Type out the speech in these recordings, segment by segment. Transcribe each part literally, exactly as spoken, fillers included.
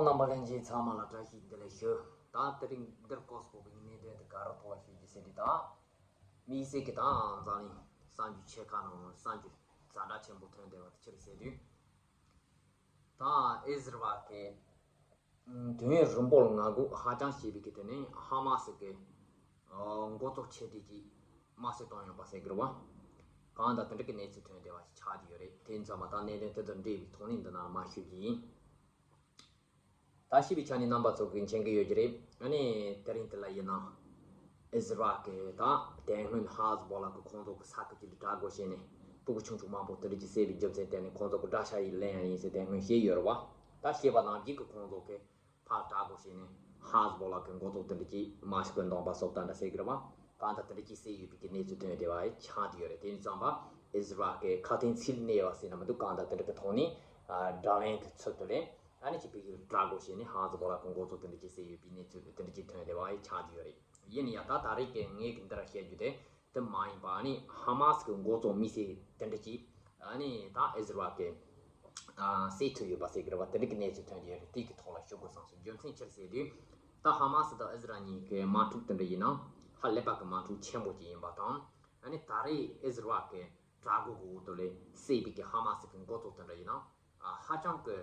རྣམ་པ་ལྷན་རྒྱས་ཚང་མ་ལ་བཀྲ་ཤིས་བདེ་ལེགས་ཞུ། ད་དེ་རིང་འདིར་སྐོར་སྤོ་བའི་གནད་དོན་དེ་ག་རེ་ཐོག་ལ་ཞུ་རྒྱུ་ཟེར་དུས། ད་དམིགས་བསལ་གྱི་ད་འཛམ་གླིང་གསར་འགྱུར་ཆེ་ཁག་ནང་གསར་འགྱུར་ཛ་དྲག་ཆེན་པོ་ཐོན་བསྡད་པ་དེ་ཆི་རེད་ཟེར་དུས། ད་ཨི་ཟི་རལ་གྱི་དུས་ཡུན་རིང་པོར་ང་རྒོལ་ཧ་ཅང་བྱས་པའི་གི་དེ་ནས་ཧ་མ་སི་གི་འགོ་གཙོ་ཆེ་གྲས་ཀྱིས་དམར་གསོད་བཏང་ཡོད་པ་ཟེར་གི་རེད་བ། གང་ལྟར་དེ་འདྲ་གི་གནས་ཚུལ་ཐོན་བསྡད་པ་ཞིག་ཆགས་ཀྱི་ཡོད་རེད། དེ་ཡིན་ཙང་མ་ད་གནད་དོན་དེ་དང་འབྲེལ་བའི་ཐོག་ནས་འདི་ན་མར་ཞུ་གི་ཡིན། ད་ཞིབ་པའི་ཆ་ནས་རྣམ་པ་ཚོ་གིས་མཁྱེན་གི་ཡོད་ཀྱི་རེད། ཨ་ནི་དེ་རིང་དེ་ལ་ཡིན་ན་ཨི་ཟི་རལ་གྱི་ད་དེ་སྔོན་ཧ་ཟི་བོ་ལ་གི་ཁོང་ཚོ་གི་ས་ཁུལ་གྱི་དགྲ་རྒོལ་བྱས་ནས་སྤུ་གུ་ཆུང་ཆུང་མང་པོ་དེ་འདྲ་ཅིག་བསད་པའི་རྒྱུ་མཚན་དེ་ནི་ཁོང་ཚོ་གི་དགྲ་ཤ་ཡིས་ལེན་ཡ་ཡིན་ཟེར་དེ་སྔོན་བཤད་ཡོད་རེད་བ། ད་བཤད་པ་ནང་བཞིན་གི་ཁོང་ཚོ་གི་ཕར་དགྲ་རྒོལ་བྱས་ནས་ཧ་ཟི་བོ་ལ་གི་འགོ་གཙོ་དེ་འདྲ་ཅིག་མར་ཤི་གི་འདོན་པ་སོགས་དེ་འདྲ་ཟེར་གི་རེད་བ། གང་ལྟར་དེ་འདྲ་ཅིག་བསད་ཡོད་པའི་གི་གནས་ཚུལ་ཐོན་བསྡད་པ་ཆགས་བསྡད་ཡོད་རེད། དེ་ཡིན་ཙང་པ་ཨི་ཟི་རལ་གྱི་ཁ་དན་ཚིག་གནས་པ་ཟེར་ན་མི་འདུག་གང་ལྟར་དེ་འདྲ་གི་ཐོག་ནས་དགྲ་ལན་གྱི་ཚུལ་དུ་ལེན། ཨ་ནི་ཅིག་བོད་ཀྱི་དགྲ་རྒོལ་བྱས་ནས་ཧ་ཟི་བོ་ལ་གི་འགོ་གཙོ་དེ་འདྲ་ཅིག་བསད་ཡོད་པའི་གནས་ཚུལ་དེ་འདྲ་ཅིག་ཐོན་བསྡད་པ་ཆགས་བསྡད་ཡོད་རེད། ཡིན་ཡང་ད་ད་རེས་ཀྱི་ངས་ཀྱི་འདི་ར་བཤད་རྒྱུ་དེ་དེ་མ་ཡིན་པ། ཨ་ནི་ཧ་མ་སི་གི་འགོ་གཙོ་དམིགས་བསལ་དེ་འདྲ་ཅིག་ཨ་ནི་ད་ཨི་ཟི་རལ་གྱི་ཨ་བསད་ཐུབ་ཡོད་པ་ཟེར་གི་རེད་བ། དེ་འདྲ་གི་གནས་ཚུལ་ཐོན་གྱི་ཡོད་རེད། དེ་གི་ཐོག་ལ་ཞུ་དགོས་བསམ་སོང་། རྒྱུ་མཚན་ཅི་རེད་ཟེར་དུས། ད་ཧ་མ་སི་དང་ཨི་ཟི་རལ་གཉིས་ཀྱི་དམག་འཁྲུག་དེ་འདྲ་ཡིན་ན་ཧ་ལས་པ་གི་དམག་འཁྲུག་ཆེན་པོ་ཅིག་ཡིན་པ་དང་། ཨ་ནི་ད་རེས་ཨི་ཟི་རལ་གྱི་དགྲ་རྒོལ་གྱི་འོག་ཏུ་ལས་བསད་པའི་གི་ཧ་མ་སི་གི་འགོ་གཙོ་དེ་འདྲ་ཡིན་ན། ཨ་ཧ་ཅང་གི་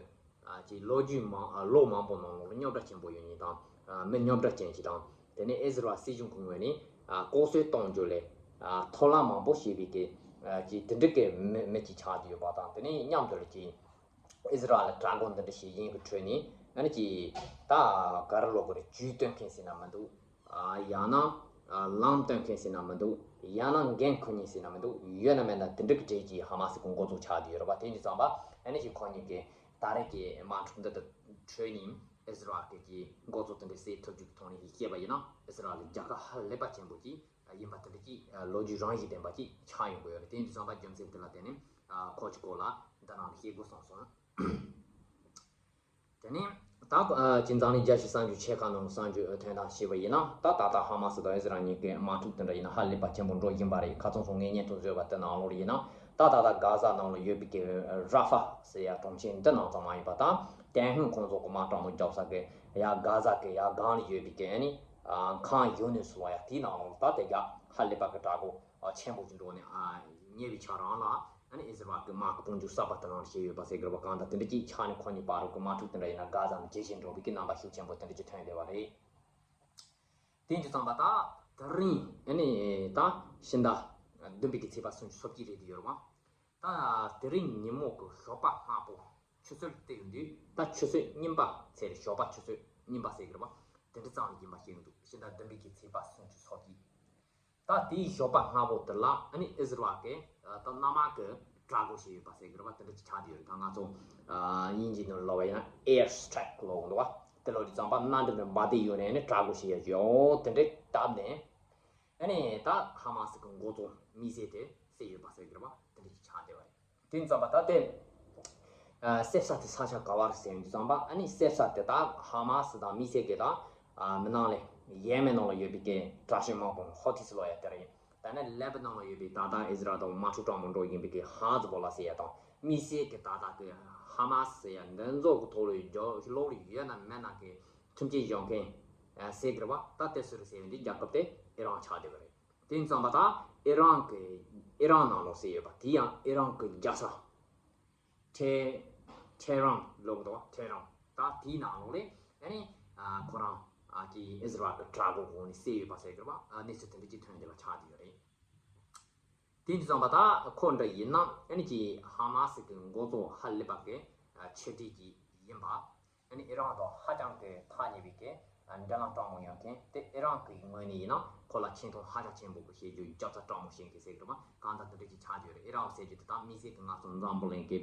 ཨ་ཅིག་ལོ་རྒྱུས་མང་ཨ་ལོ་མང་པོ་ནང་ལོགས་ལ་རྙོག་དྲ་ཆེན་པོ་ཡོད་མཁན་དང་། ཨ་མི་རྙོག་དྲ་ཅན་ཞིག་དང་། དེ་ནས་ཨི་ཟི་རལ་སྲིད་གཞུང་གི་ངོས་ནས་ཨ་ལྐོག་གསོད་གཏོང་རྒྱུ་ལས་ཨ་ཐབས་ལམ་མང་པོ་བྱས་པའི་གི་ཨ་ཅིག་དེ་འདྲ་གི་མི་མི་ཅིག་ཆགས་ཀྱི་ཡོད་པ་དང་། དེ་ནས་མཉམ་དུ་ལ་ཅིག་ཨི་ཟི་རལ་ལ་དགྲ་རྒོལ་འདི་འདྲ་བྱེད་མཁན་གྱི་ཁྲོད་ནས་ཨ་ནི་ཅིག་ད་ག་རེ་ལབ་དགོས་རེད། ཇུས་སྟོན་མཁན་ཟེར་ན་མི་འདུག་ཨ་ཡང་ན་ཨ་ལམ་སྟོན་མཁན་ཟེར་ན་མི་འདུག་ཡང་ན་འགན་འཁུར་མཁན་ཟེར་ན་མི་འདུག་ཡོད་ན་མེད་ན་དེ་འདྲ་གི་གྲས་ཀྱི་ཧ་མ་སི་གི་འགོ་གཙོ་ཆགས་བསྡད་ཡོད་རེད་པ། དེ་ཡིན་དུས་ཙམ་པ་ཨ་ནི་ཅིག་ཁོ་གཉིས་ཀྱི་ད་རེས་ཀྱི་དམག་འཁྲུག་འདི་དང་འཕྲོས་ནས་ཨི་ཟི་རལ་གྱི་འགོ་གཙོ་དེ་འདྲ་བསད་ཐུབ་རྒྱུ་གི་ཐོག་ནས་བཤད་པ་ཡིན་ན། ཨི་ཟི་རལ་ལ་རྒྱལ་ཁ་ཧ་ལས་པ་ཆེན་པོ་ཅིག་ཡིན་པ་དེ་འདྲ་ཅིག་ལོ་རྒྱུས་རང་བཞིན་ལྡན་པ་ཅིག་ཆགས་ཡོང་གི་ཡོད་རེད། དེ་ཡིན་དུས་ཙམ་པ་རྒྱུ་མཚན་དེ་ལ་བརྟེན་ནས་ཁོ་ཅིག་སྐོར་ལ་འདི་ནང་ལ་བཤད་དགོས་བསམ་སོང་། དེ་ནས་ད་ཨ་ཅིག་འཛམ་གླིང་རྒྱལ་སྤྱིའི་གསར་འགྱུར་ཆེ་ཁག་ནང་གསར་འགྱུར་ཐོན་སྟངས་བཤད་པ་ཡིན་ན། ད་ད་ལྟ་ཧ་མ་སི་དང་ཨི་ཟི་རལ་གཉིས་ཀའི་དམག་འཁྲུག་དེ་འདྲ་ཡིན་ན་ཧ་ལས་པ་ཆེན་པོ་འགྲོ་བཞིན་པ་རེད། ཁ་སང་སང་ངས་སྙན་ཐོ་བཟོས་པ་དེ་ནང་ལོགས་ཡིན་ན། ད་ད་ལྟ་གྷ་ཟ་ནང་ལ་ཡོད་པའི་གི་ར་ཧྥ་ཟེར་ཡ་གྲོང་ཁྱེར་འདི་ནང་ཙམ་མ་ཡིན་པ་དང་། དེ་སྔོན་ཁོང་ཚོ་གི་དམག་དྲག་མོ་རྒྱབ་ས་གི་ཡ་གྷ་ཟ་གི་ཡ་སྒང་ལ་ཡོད་པའི་གི་ཨ་ནི་ཨ་ཁང་ཡུ་ནུ་སི་ལབ་ཡ་དེའི་ནང་ལོགས་ལ་ད་དེ་རྒྱ་ཧ་ལས་པ་གི་དགྲ་རྒོལ་ཆེན་པོ་ཅིག་འགྲོ་ནས་ཨ་ཉེ་བའི་ཆར་རང་ལ། ཨ་ནི་ཨི་ཟི་རལ་གྱི་དམག་གི་དཔུང་འཇུག་གསར་པ་དེ་ནང་བྱས་ཡོད་པ་ཟེར་གི་རེད་པ། གང་ལྟར་དེ་འདྲ་ཅིག་ཆགས་ནས་ཁོ་གཉིས་བར་དུ་གི་དམག་འཁྲུག་དེ་འདྲ་ཡིན་ན་གྷ་ཟ་ནས་ཇེ་ཞན་འགྲོ་བའི་གི་རྣམ་པ་ཤུགས་ཆེན་པོ་དེ་འདྲ་ཅིག་ཐོན་བསྡད་པ་རེད། དེ་ཡིན་དུས་ཙམ་པ་ད་དེ་རིང་ཨ་ནི་ད་ཕྱི་ཟླ་བདུན་པའི་གི་ཚེས་པ་སུམ་ཅུ་སོ་གཅིག་རེད་དེ་ཡོད་རེད་པ། ད་དེ་རིང་ཉིན་མོ་གི་ཞོགས་པ་སྔ་པོ་ཆུ་ཚོད་དེ་ཡོང་དུས་ད་ཆུ་ཚོད་གཉིས་པ་ཚེས་རེད། ཞོགས་པ་ཆུ་ཚོད་གཉིས་པ་ཟེར་གི་རེད་པ། དེ་འདྲ་ཙམ་ལ་ཡིན་པ་ཤེས་ཀྱི་འདུག་ཕྱི་ཟླ་བདུན་པའི་གི་ཚེས་པ་སུམ་ཅུ་སོ་གཅིག་ད་དེའི་ཞོགས་པ་སྔ་པོ་དེ་ལ་ཨ་ནི་ཨི་ཟི་རལ་གྱིས་ད་གནམ་དམག་གི་དགྲ་རྒོལ་བྱས་ཡོད་པ་ཟེར་གི་རེད་པ། དེ་འདྲ་ཅིག་ཆགས་བསྡད་ཡོད་རེད། ད་ང་ཚོ་དབྱིན་ཇིའི་ནང་ལབ་པ་ཡིན་ན་air strike་ལབ་འདུག་པ། དེ་ལབ་དུས་ཙམ་པ་གནམ་གྲུ་འདྲ་འབར་བསྡད་ཡོད་ནས་ཨ་ནི་དགྲ་རྒོལ་བྱེད་ཡ་ཅིག་ཨོ་དེ་འདྲ་བཏབ་ནས་ཨ་ནི་ད་ཧ་མ་སི་གི་འགོ་གཙོ་དམིགས་བསལ་དེ་བསད་ཡོད་པ་ཟེར་གི་རེད་པ། དེ་འདྲ་ཅིག་ཆགས་བསྡད་པ་རེད། དེ་ཙམ་པ་ད་དེ་ཨ་བསད་ས་དེ་ས་ཆ་ག་བ་རེད་ཟེར་དུས་ཙམ་པ། ཨ་ནི་བསད་ས་དེ་ད་ཧ་མ་སི་དང་དམིགས་བསལ་གྱི་ད་ཨ་མི་ནང་ལས་ཡེ་མེན་ནང་ལ་ཡོད་པའི་གི་དྲག་ཤོས་དམག་དཔུང་ཧོ་ཐི་སི་ལབ་ཡ་དེ་རེད། ད་ནི་ལེ་བྷ་ནན་ལ་ཡོད་པའི་ད་ལྟ་ཨི་ཟི་རལ་དང་དམག་འཁྲུག་དྲག་མོ་འགྲོ་བཞིན་པའི་གི་ཧ་ཛི་བོ་ལ་ཟེར་ཡ་དང་དམིགས་བསལ་གྱི་ད་ལྟ་གི་ཧ་མ་སི་ཟེར་ཡ་འདི་ཚོ་གི་ཐོག་ལ་ཡོད་ལོག་ལ་ཡོད་ན་མེད་ན་གི་ཁྲིམས་ཆད་གཞུ་མཁན་ཟེར་གི་རེད་པ། ད་དེ་སུ་རེད་ཟེར་ཡ་འདི་རྒྱལ་ཁབ་དེ་ཨི་རན་ཆགས་བསྡད་པ་རེད། དེ་ཙམ་པ་ད་ཨི་རན་གི་ཨི་རན་ནང་ལོགས་ཟེར་ཡོད་པ་དེ་ཡང་ཨི་རན་གི་རྒྱལ་ས་ཊེ་ཊེ་རན་ལབ་འདུག་ཊེ་རན། ད་དེའི་ནང་ལོགས་ལས་ཨ་ནི་ཨ་ཁོ་རང་ཨ་ཀྱི་ཨི་ཟི་རལ་གི་དྲག་པོ་གོང་ནས་བསད་ཡོད་པ་ཟེར་གི་རེད་པ། ཨ་གནས་ཚུལ་དེ་འདྲ་ཅིག་ཐོན་བསྡད་པ་ཆགས་བསྡད་ཡོད་རེད། དེ་འདྲ་ཙམ་པ་ད་ཁོ་འདྲ་ཡིན་ན་ཨ་ནི་ཀྱི་ཧ་མ་སི་གི་འགོ་གཙོ་ཧ་ལས་པ་གི་ཨ་ཆེ་གྲས་ཀྱི་ཡིན་པ། ཨ་ནི་ཨི་རན་དང་ཧ་ཅང་གི་ཐག་ཉེ་བའི་གི་ཨ་འབྲེལ་ལམ་དྲང་མོ་ཡོད་མཁན་དེ་ཨི་རན་གི་ངོས་ནས་ཡིན་ན་ཁོ་ལ་ཆེ་མཐོང་ཧ་ཅང་ཆེན་པོ་གི་བྱེད་རྒྱུ་རྒྱབ་རྩ་དྲང་མོ་བྱེད་མཁན་ཟེར་གི་རེད་པ། གང་ལྟར་དེ་འདྲ་ཅིག་ཆགས་བསྡད་ཡོད་རེད། ཨི་རན་ཟེར་རྒྱུ་དེ་ད་དམིགས་བསལ་གྱི་ང་ཚོ་འཛམ་བུ་གླིང་གི་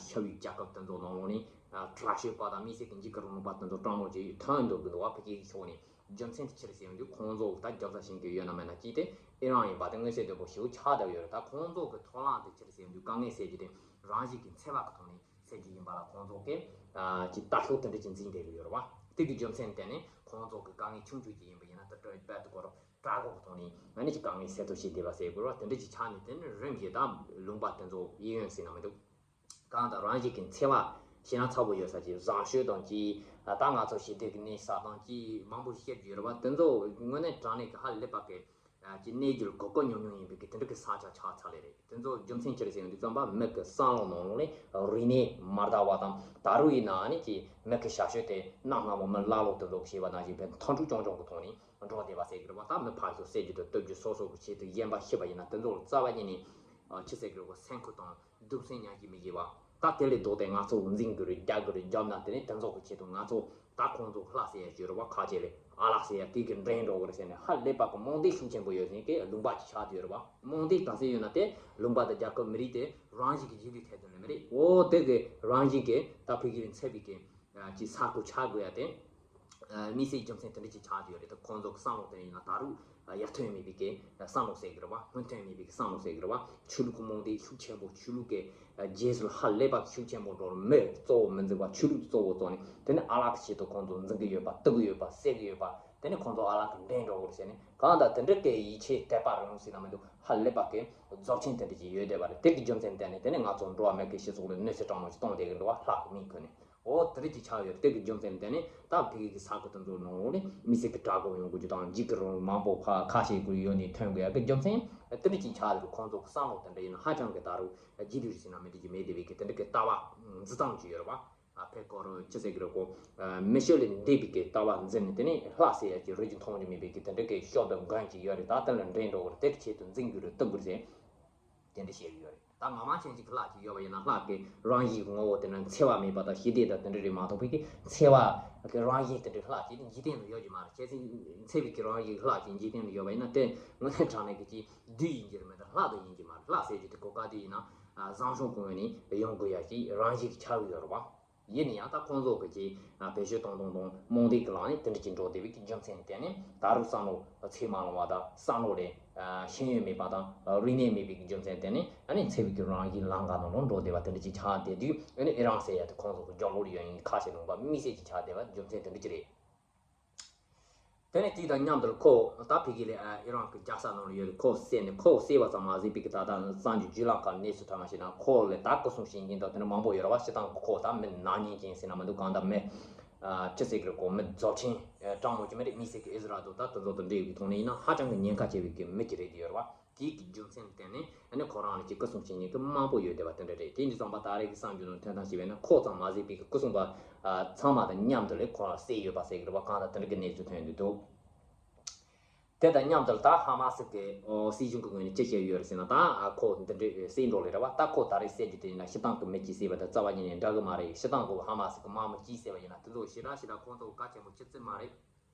ཤར་ཡུལ་རྒྱལ་ཁབ་དེ་ཚོ་ནང་ལོགས་ནས་དྲག་ཤོས་པ་དང་དམིགས་བསལ་གྱི་འཇིགས་སྐུལ་རིང་ལུགས་པ་དེ་ཚོ་དྲང་མོ་ཅིག་ཐོན་འདུག་གི་འདུག་བ། ཕ་གིའི་ཕྱོགས་ནས་རྒྱུ་མཚན་དེ་ཆི་རེད་ཟེར་ཡོང་དུས་ཁོང་ཚོ་ད་རྒྱབ་རྩ་བྱེད་མཁན་ཡོད་ན་མེད་ན་གཅིག་དེ་ཨི་རན་ཡིན་པ་དེ་མངོན་གསལ་དོད་པོ་ཞེ་པོ་ཆགས་བསྡད་ཡོད་རེད། ད་ཁོང་ཚོ་གི་ཐོབ་ལམ་དེ་ཆི་རེད་ཟེར་ཡོང་དུས་དཀའ་ངལ་སེལ་རྒྱུ་དེ་རང་བཞིན་གྱི་འཚེ་བ་གི་ཐོག་ནས་སེལ་རྒྱུ་ཡིན་པ་ལ་ཁོང་ཚོ་གིས་ཀྱི་ལྟ་ཕྱོགས་དེ་འདྲ་ཅིག་འཛིན་བསྡད་ཀྱི་ཡོད་རེད་བ། དེ་གི་རྒྱུ་མཚན་བརྟེན་ནས་ཁོང་ཚོ་གི་དཀའ་ངལ་ཆུང་ཆུང་ཅིག་ཡིན་པ་ཡིན་ན་དེ་དཔལ་དུ་གོ་རོགས་དྲག་གོ་གི་ཐོག་ནས་ང་ནི་ཅིག་དཀའ་ངལ་སེལ་ཐབས་བྱེད་བསྡད་པ་ཟེར་དགོས་རེད་བ། དེ་འདྲ་ཅིག་ཆགས་ནས་དེ་ནི་རིམ་གྱིས་ད་ལུང་པ་དེ་ཚོ་གཡས་གཡོན་ཟེར་ན་མི་འདུག་གང་ལྟར་རང་བཞིན་གྱི་འཚེ་བ་ ཞེད་སྣང་ཚ་པོ་ཡོད་ས་ཅིག་བཟང་སྤྱོད་དང་ཅིག་ད་ང་ཚོ་ཞི་བདེ་གི་གནས་ས་དང་ཅིག་མང་པོ་བཤད་རྒྱུ་ཡོད་རེད་བ། དེ་ཚོ་དངོས་གནས་དྲང་གནས་ཀྱི་ཧ་ལས་པ་གི་ཅིག་གནས་རྒྱུ་གོ་སྐབས་ཉུང་ཉུང་ཡིན་པའི་གི་དེ་འདྲ་གི་ས་ཆ་ཆགས་ཚར་ལེ་རེད། དེ་ཚོ་རྒྱུ་མཚན་ཅི་རེད་ཟེར་ཡོང་དུས་ཙམ་པ་མི་གི་བསམ་བློ་ནང་ལོགས་ནས་རིག་གནས་མ་དར་བ་དང་ད་རུང་ཡིན་ན་ནི་ཅིག་མི་གི་བྱ་སྤྱོད་དེ་གནའ་སྔ་མོ་མི་ཀླ་ཀློ་དེ་ཚོ་གི་བྱས་པ་ནང་བཞིན་པའི་མཐོང་གྲོལ་རྐྱང་རྐྱང་གི་ཐོག་ནས་འགྲོ་བསྡད་པ་ཟེར་གི་རེད་བ། ད་མི་ཕར་ཚུར་བསད་རྒྱུ་དང་གཏུབ་རྒྱུ་སོ་སོ་གི་ཆེད་དུ་གཞན་པ་ཤི་བ་ཡིན་ན་དེ་ཚོ་ལ་རྩ་བ་ཉིད་ནས་ཨ་ཆི་ཟེར་གི་རེད་གོ་སེམས་ཁུར་དང་གདུང་སེམས་མྱོང་རྒྱུ་མི་བྱེད་པ། ད་དེ་ལས་ལྡོག་སྟེ་ང་ཚོ་འཛིང་གི་རེད། རྒྱག་གི་རེད། རྒྱབ་ན་དེ་ནས་དེ་ཚོ་གི་ཆེད་དུ་ང་ཚོ་ད་ཁོང་ཚོ་ལྷ་ཟེར་ཡ་ཅིག་ཡོད་རེད་བ། ཁ་ཆེ་ལས་ཨ་ལགས་ཟེར་ཡ་དེ་གི་འདྲེན་འགྲོ་གི་རེད་ཟེར་ནས་ཧ་ལས་པ་གི་རྨོངས་དད་ཤུགས་ཆེན་པོ་ཡོད་ཟིན་གི་ལུང་པ་ཅིག་ཆགས་བསྡད་ཡོད་རེད་བ། རྨོངས་དད་ག་ཚོད་ཡོད་ན་དེ་ལུང་པ་དང་རྒྱལ་ཁབ་མི་རིགས་དེ་རང་བཞིན་གྱི་རྗེས་ལུས་ཐེབས་དོན་ལས་མི་རེད། འོ་དེ་གི་རང་བཞིན་གྱི་ད་ཕ་གི་ལ་འཚེ་བའི་གི་ཅིག་ས་ཁུལ་ཆགས་དགོས་ཡ་དེ། དམིགས་བསལ་རྒྱུ་མཚན་དེ་འདྲ་ཅིག་ཆགས་ཡོད་རེད། ད་ཁོང་ཚོ་གི་བསམ་བློ་དེ་ཡིན་ན་ད་རུང་ཡར་ཐོན་མེད་པའི་གི་བསམ་བློ་ཟེར་གི་རེད་བ། སྔོན་ཐོན་མེད་པའི་གི་བསམ་བློ་ཟེར་གི་རེད་བ། ཆོས་ལུགས་ཀྱི་རྨོངས་དད་ཤུགས་ཆེན་པོ། ཆོས་ལུགས་ཀྱི་རྗེས་སུ་ཧ་ལས་པ་ཤུགས་ཆེན་པོ་འགྲོ་རུ། མི་གཙོ་བོ་མི་འཛིན་པ་ཆོས་ལུགས་གཙོ་བོ་བཙོང་ནས་དེ་ནས་ཨ་ལགས་ཀྱི་ཆེད་དུ་ཁོང་ཚོ་འཛིང་གི་ཡོད་པ། གཏུབ་གི་ཡོད་པ། བསད་གི་ཡོད་པ། དེ་ནས་ཁོང་ཚོ་ཨ་ལགས་ཀྱི་འདྲེན་འགྲོ་གི་རེད་ཟེར་ནས་གང་ལྟར་དེ་འདྲ་གི་ཡིད་ཆེས་དད་པ་རང་ཟེར་ན་མི་འདུག་ཧ་ལས་པ་གི་རྫོགས་ཆེན་དེ་འདྲ་ཅིག་ཡོད་བསྡད་པ་རེད། དེ་གི་རྒྱུ་མཚན་བརྟེན་ནས་དེ་ནས་ང་ཚོ་འགྲོ་བ་མི་གི་སྤྱི་ཚོགས་ལ་གནོད་འཚེ་སྤྲང་མོ་ཅིག་གཏོང་བསྡད་གི་འགྲོ་བ་ལྷག་གི་མིན་ཁུ་ནས། འོ་དེ་འདྲ་ཅིག་ཆགས་ཡོད་རེད། དེ་གི་རྒྱུ་མཚན་དེ་ནས་ད་ཕ་གི་གི་ས་ཁུལ་དེ་ཚོའི་ནང་ལོགས་ནས་མི་སེར་གི་དྲག་རྒོལ་ཡོང་དགོས་རྒྱུ་དང་འཇིགས་སྐུལ་རང་མང་པོ་ཁ་ཁ་ཤས་ཀྱི་ཡོད་ནས་ཐོན་དགོས་ཡ་གི་རྒྱུ་མཚན་དེ་འདྲ་ཅིག་ཆགས་ཡོད་རེད། ཁོང་ཚོ་གི་བསམ་བློ་དེ་འདྲ་ཡིན་ན་ཧ་ཅང་གི་ད་རུང་རྗེས་ལུས་རེད་ཟེར་ན་མི་འགྲིག་གི་མེད་བསྡད་པའི་གི་དེ་འདྲ་གི་ལྟ་བ་འཛིན་སྟངས་ཅིག་ཡོད་རེད་བ། ཨ་ཕའི་སྐོར་ཅི་ཟེར་གི་རེད་གོ་མི་ཆོས་ལས་འདས་པའི་གི་ལྟ་བ་འཛིན་ནས་དེ་ནས་ལྷ་ཟེར་ཡ་ཅིག་རིག་རྒྱུ་མཐོང་རྒྱུ་མེད་པའི་གི་དེ་འདྲ་གི་ཤོག་དང་མགོན་ཅིག་ཡོད་རེད། ད་དེ་ལ་འདྲེན་འགྲོ་གི་རེད། དེ་གི་ཆེད་དུ་འཛིང་རྒྱུ་རེད། གཏུབ་དགོས་རེད་ཟེར། དེ་འདྲ་བཤད་ཀྱི་ཡོད་རེད། ད་ང་མ་ཅན་གཅིག་གི་ལྷ་ཅིག་ཡོད་པ་ཡིན་ན་ལྷ་གི་རང་བཞིན་གྱི་ངོ་བོ་དེ་ནི་འཚེ་བ་མེད་པ་དང་ཞི་བདེ་དང་དེ་འདྲ་རེད་མ་གཏོགས་ཕ་གི་འཚེ་བ་གི་རང་བཞིན་དེ་འདྲའི་ལྷ་ཅིག་འཇིག་རྟེན་དུ་ཡོད་ཀྱི་མ་རེད། གལ་སྲིད་འཚེ་བའི་གི་རང་བཞིན་གྱི་ལྷ་ཅིག་འཇིག་རྟེན་དུ་ཡོད་པ་ཡིན་ན་དེ་དངོས་གནས་དྲང་གནས་ཀྱི་ཅིག་བདུད་ཡིན་གྱི་རེད་མ་གཏོགས་ལྷ་དང་ཡིན་གྱི་མ་རེད། ལྷ་ཟེར་རྒྱུ་དེ་གོ་ག་དུས་ཡིན་ན་བཟང་ཕྱོགས་ཀྱི་ངོས་ནས་ཡོང་དགོས་ཡ་ཅིག་རང་བཞིན་གྱི་ཆགས་ཀྱི་ཡོད་རེད་བ། ཡིན་ན་ཡང་ད་ཁོང་ཚོ་གི་ཅིག་བེད་སྤྱོད་གཏོང་སྟངས་དང་རྨོངས་དད་ཀྱི་ལམ་ནས་དེ་འདྲ་ཅིག་འགྲོ་བསྡད་པའི་གི་རྒྱུ་མཚན་དེ་ནི་ད་རུང་བསམ་བློ་ཚད་མ་ལོངས་པ་དང་བསམ་བློ་ལས་ཤེས་ཡོན་མེད་པ་དང་རིག་གནས་མེད་པའི་གི་རྒྱུ་མཚན་དེ་ནི་ཨ་ནི་འཚེ་བའི་གི་རང་བཞིན་ལམ་ཁ་ནང་ལ་འགྲོ་བསྡད་པ་དེ་འདྲ་ཅིག་ཆགས་བསྡད་དུས་ཨ་ནི་ཨི་རན་ཟེར་ཡ་དེ་ཁོང་ཚོ་གི་རྒྱབ་ལོགས་ལ་ཡོད་མཁན་ཁ་ཤས་ནང་པ་དམིགས་བསལ་ཅིག་ཆགས་བསྡད་པ་རྒྱུ་མཚན་དེ་འདྲ་ཅིག་རེད། དེ་ནས་དེ་དང་མཉམ་དུ་ཁོ་ད་ཕ་གི་ལ་ཨི་རན་གྱི་རྒྱལ་ས་ནང་ལ་ཡོད་རེད། ཁོ་བསད་ནས་ཁོ་བསད་པ་ཙམ་མ་ཟད་པའི་གི་ད་ལྟ་གསར་འགྱུར་བརྒྱུད་ལམ་ཁག་གནས་ཚུལ་ཐོན་པ་ཞིག་ན་ཁོ་ལ་ད་སྐུ་སྲུང་བྱེད་མཁན་དང་དེ་འདྲ་མང་པོ་ཡོད་རེད་བ། སྤྱིར་བཏང་གི་ཁོ་ད་མི་ནག་ཉེས་ཅན་ཟེར་ན་མི་འདུག་གང་ལྟར་མི་ཅི་ཟེར་གི་རེད་གོ་མི་རྫོགས་ཆེན་སྤྲང་མོ་ཅིག་མི་རེད། དམིགས་བསལ་གྱི་ཨི་ཟི་རལ་དང་ད་དེ་ཚོ་དང་འབྲེལ་བའི་ཐོག་ནས་ཡིན་ན་ཧ་ཅང་གི་ཉེན་ཁ་ཆེ་བའི་གི་མི་ཅིག་རེད་ཡོད་རེད་བ། དེའི་གི་རྒྱུ་མཚན་བརྟེན་ནས་ཨ་ནི་ཁོ་རང་ལ་ཅིག་སྐུ་སྲུང་བྱེད་མཁན་གི་མང་པོ་ཡོད་བསྡད་པ་དེ་འདྲ་རེད། དེ་འདྲ་ཙམ་པ་ད་རེས་ཀྱི་གསར་འགྱུར་ནང་ཐོན་སྟངས་ཤིག་བས་ན་ཁོ་ཙམ་མ་ཟད་པའི་གི་སྐུ་སྲུང་པ་ཚང་མ་དང་མཉམ་དུ་ལས་ཁོ་རང་བསད་ཡོད་པ་ཟེར་གི་རེད་བ། གང་ལྟར་དེ་འདྲ་གི་གནས་ཚུལ་ཐོན་ཡོང་གི་འདུག་དེ་དང་མཉམ་དུ་ད་ཧ་མ་སི་གི་སྲིད་གཞུང་གི་ངོས་ནས་ཅི་བཤད་ཡོད་རེད་ཟེར་ན་ད་ཁོ་འདི་འདྲ་བསད་འགྲོ་ལེ་རེད་བ། ད་ཁོ་ད་རེས་བསད་རྒྱུ་དེ་ཡིན་ན་སྤྱིར་བཏང་གི་མི་གཅིག་བསད་པ་དང་རྩ་བ་ཉིད་ནས་འདྲ་གི་མ་རེད། སྤྱིར་བཏང་གི་ཧ་མ་སི་གི་དམག་མི་གཅིག་བསད་པ་ཡིན་ན་དེ་ཚོ་ཞེ་དྲག་ཞེ་དྲག་ཁོང་ཚོ་གལ་ཆེན་པོ་ཆེ་ཙི་མ་རེད།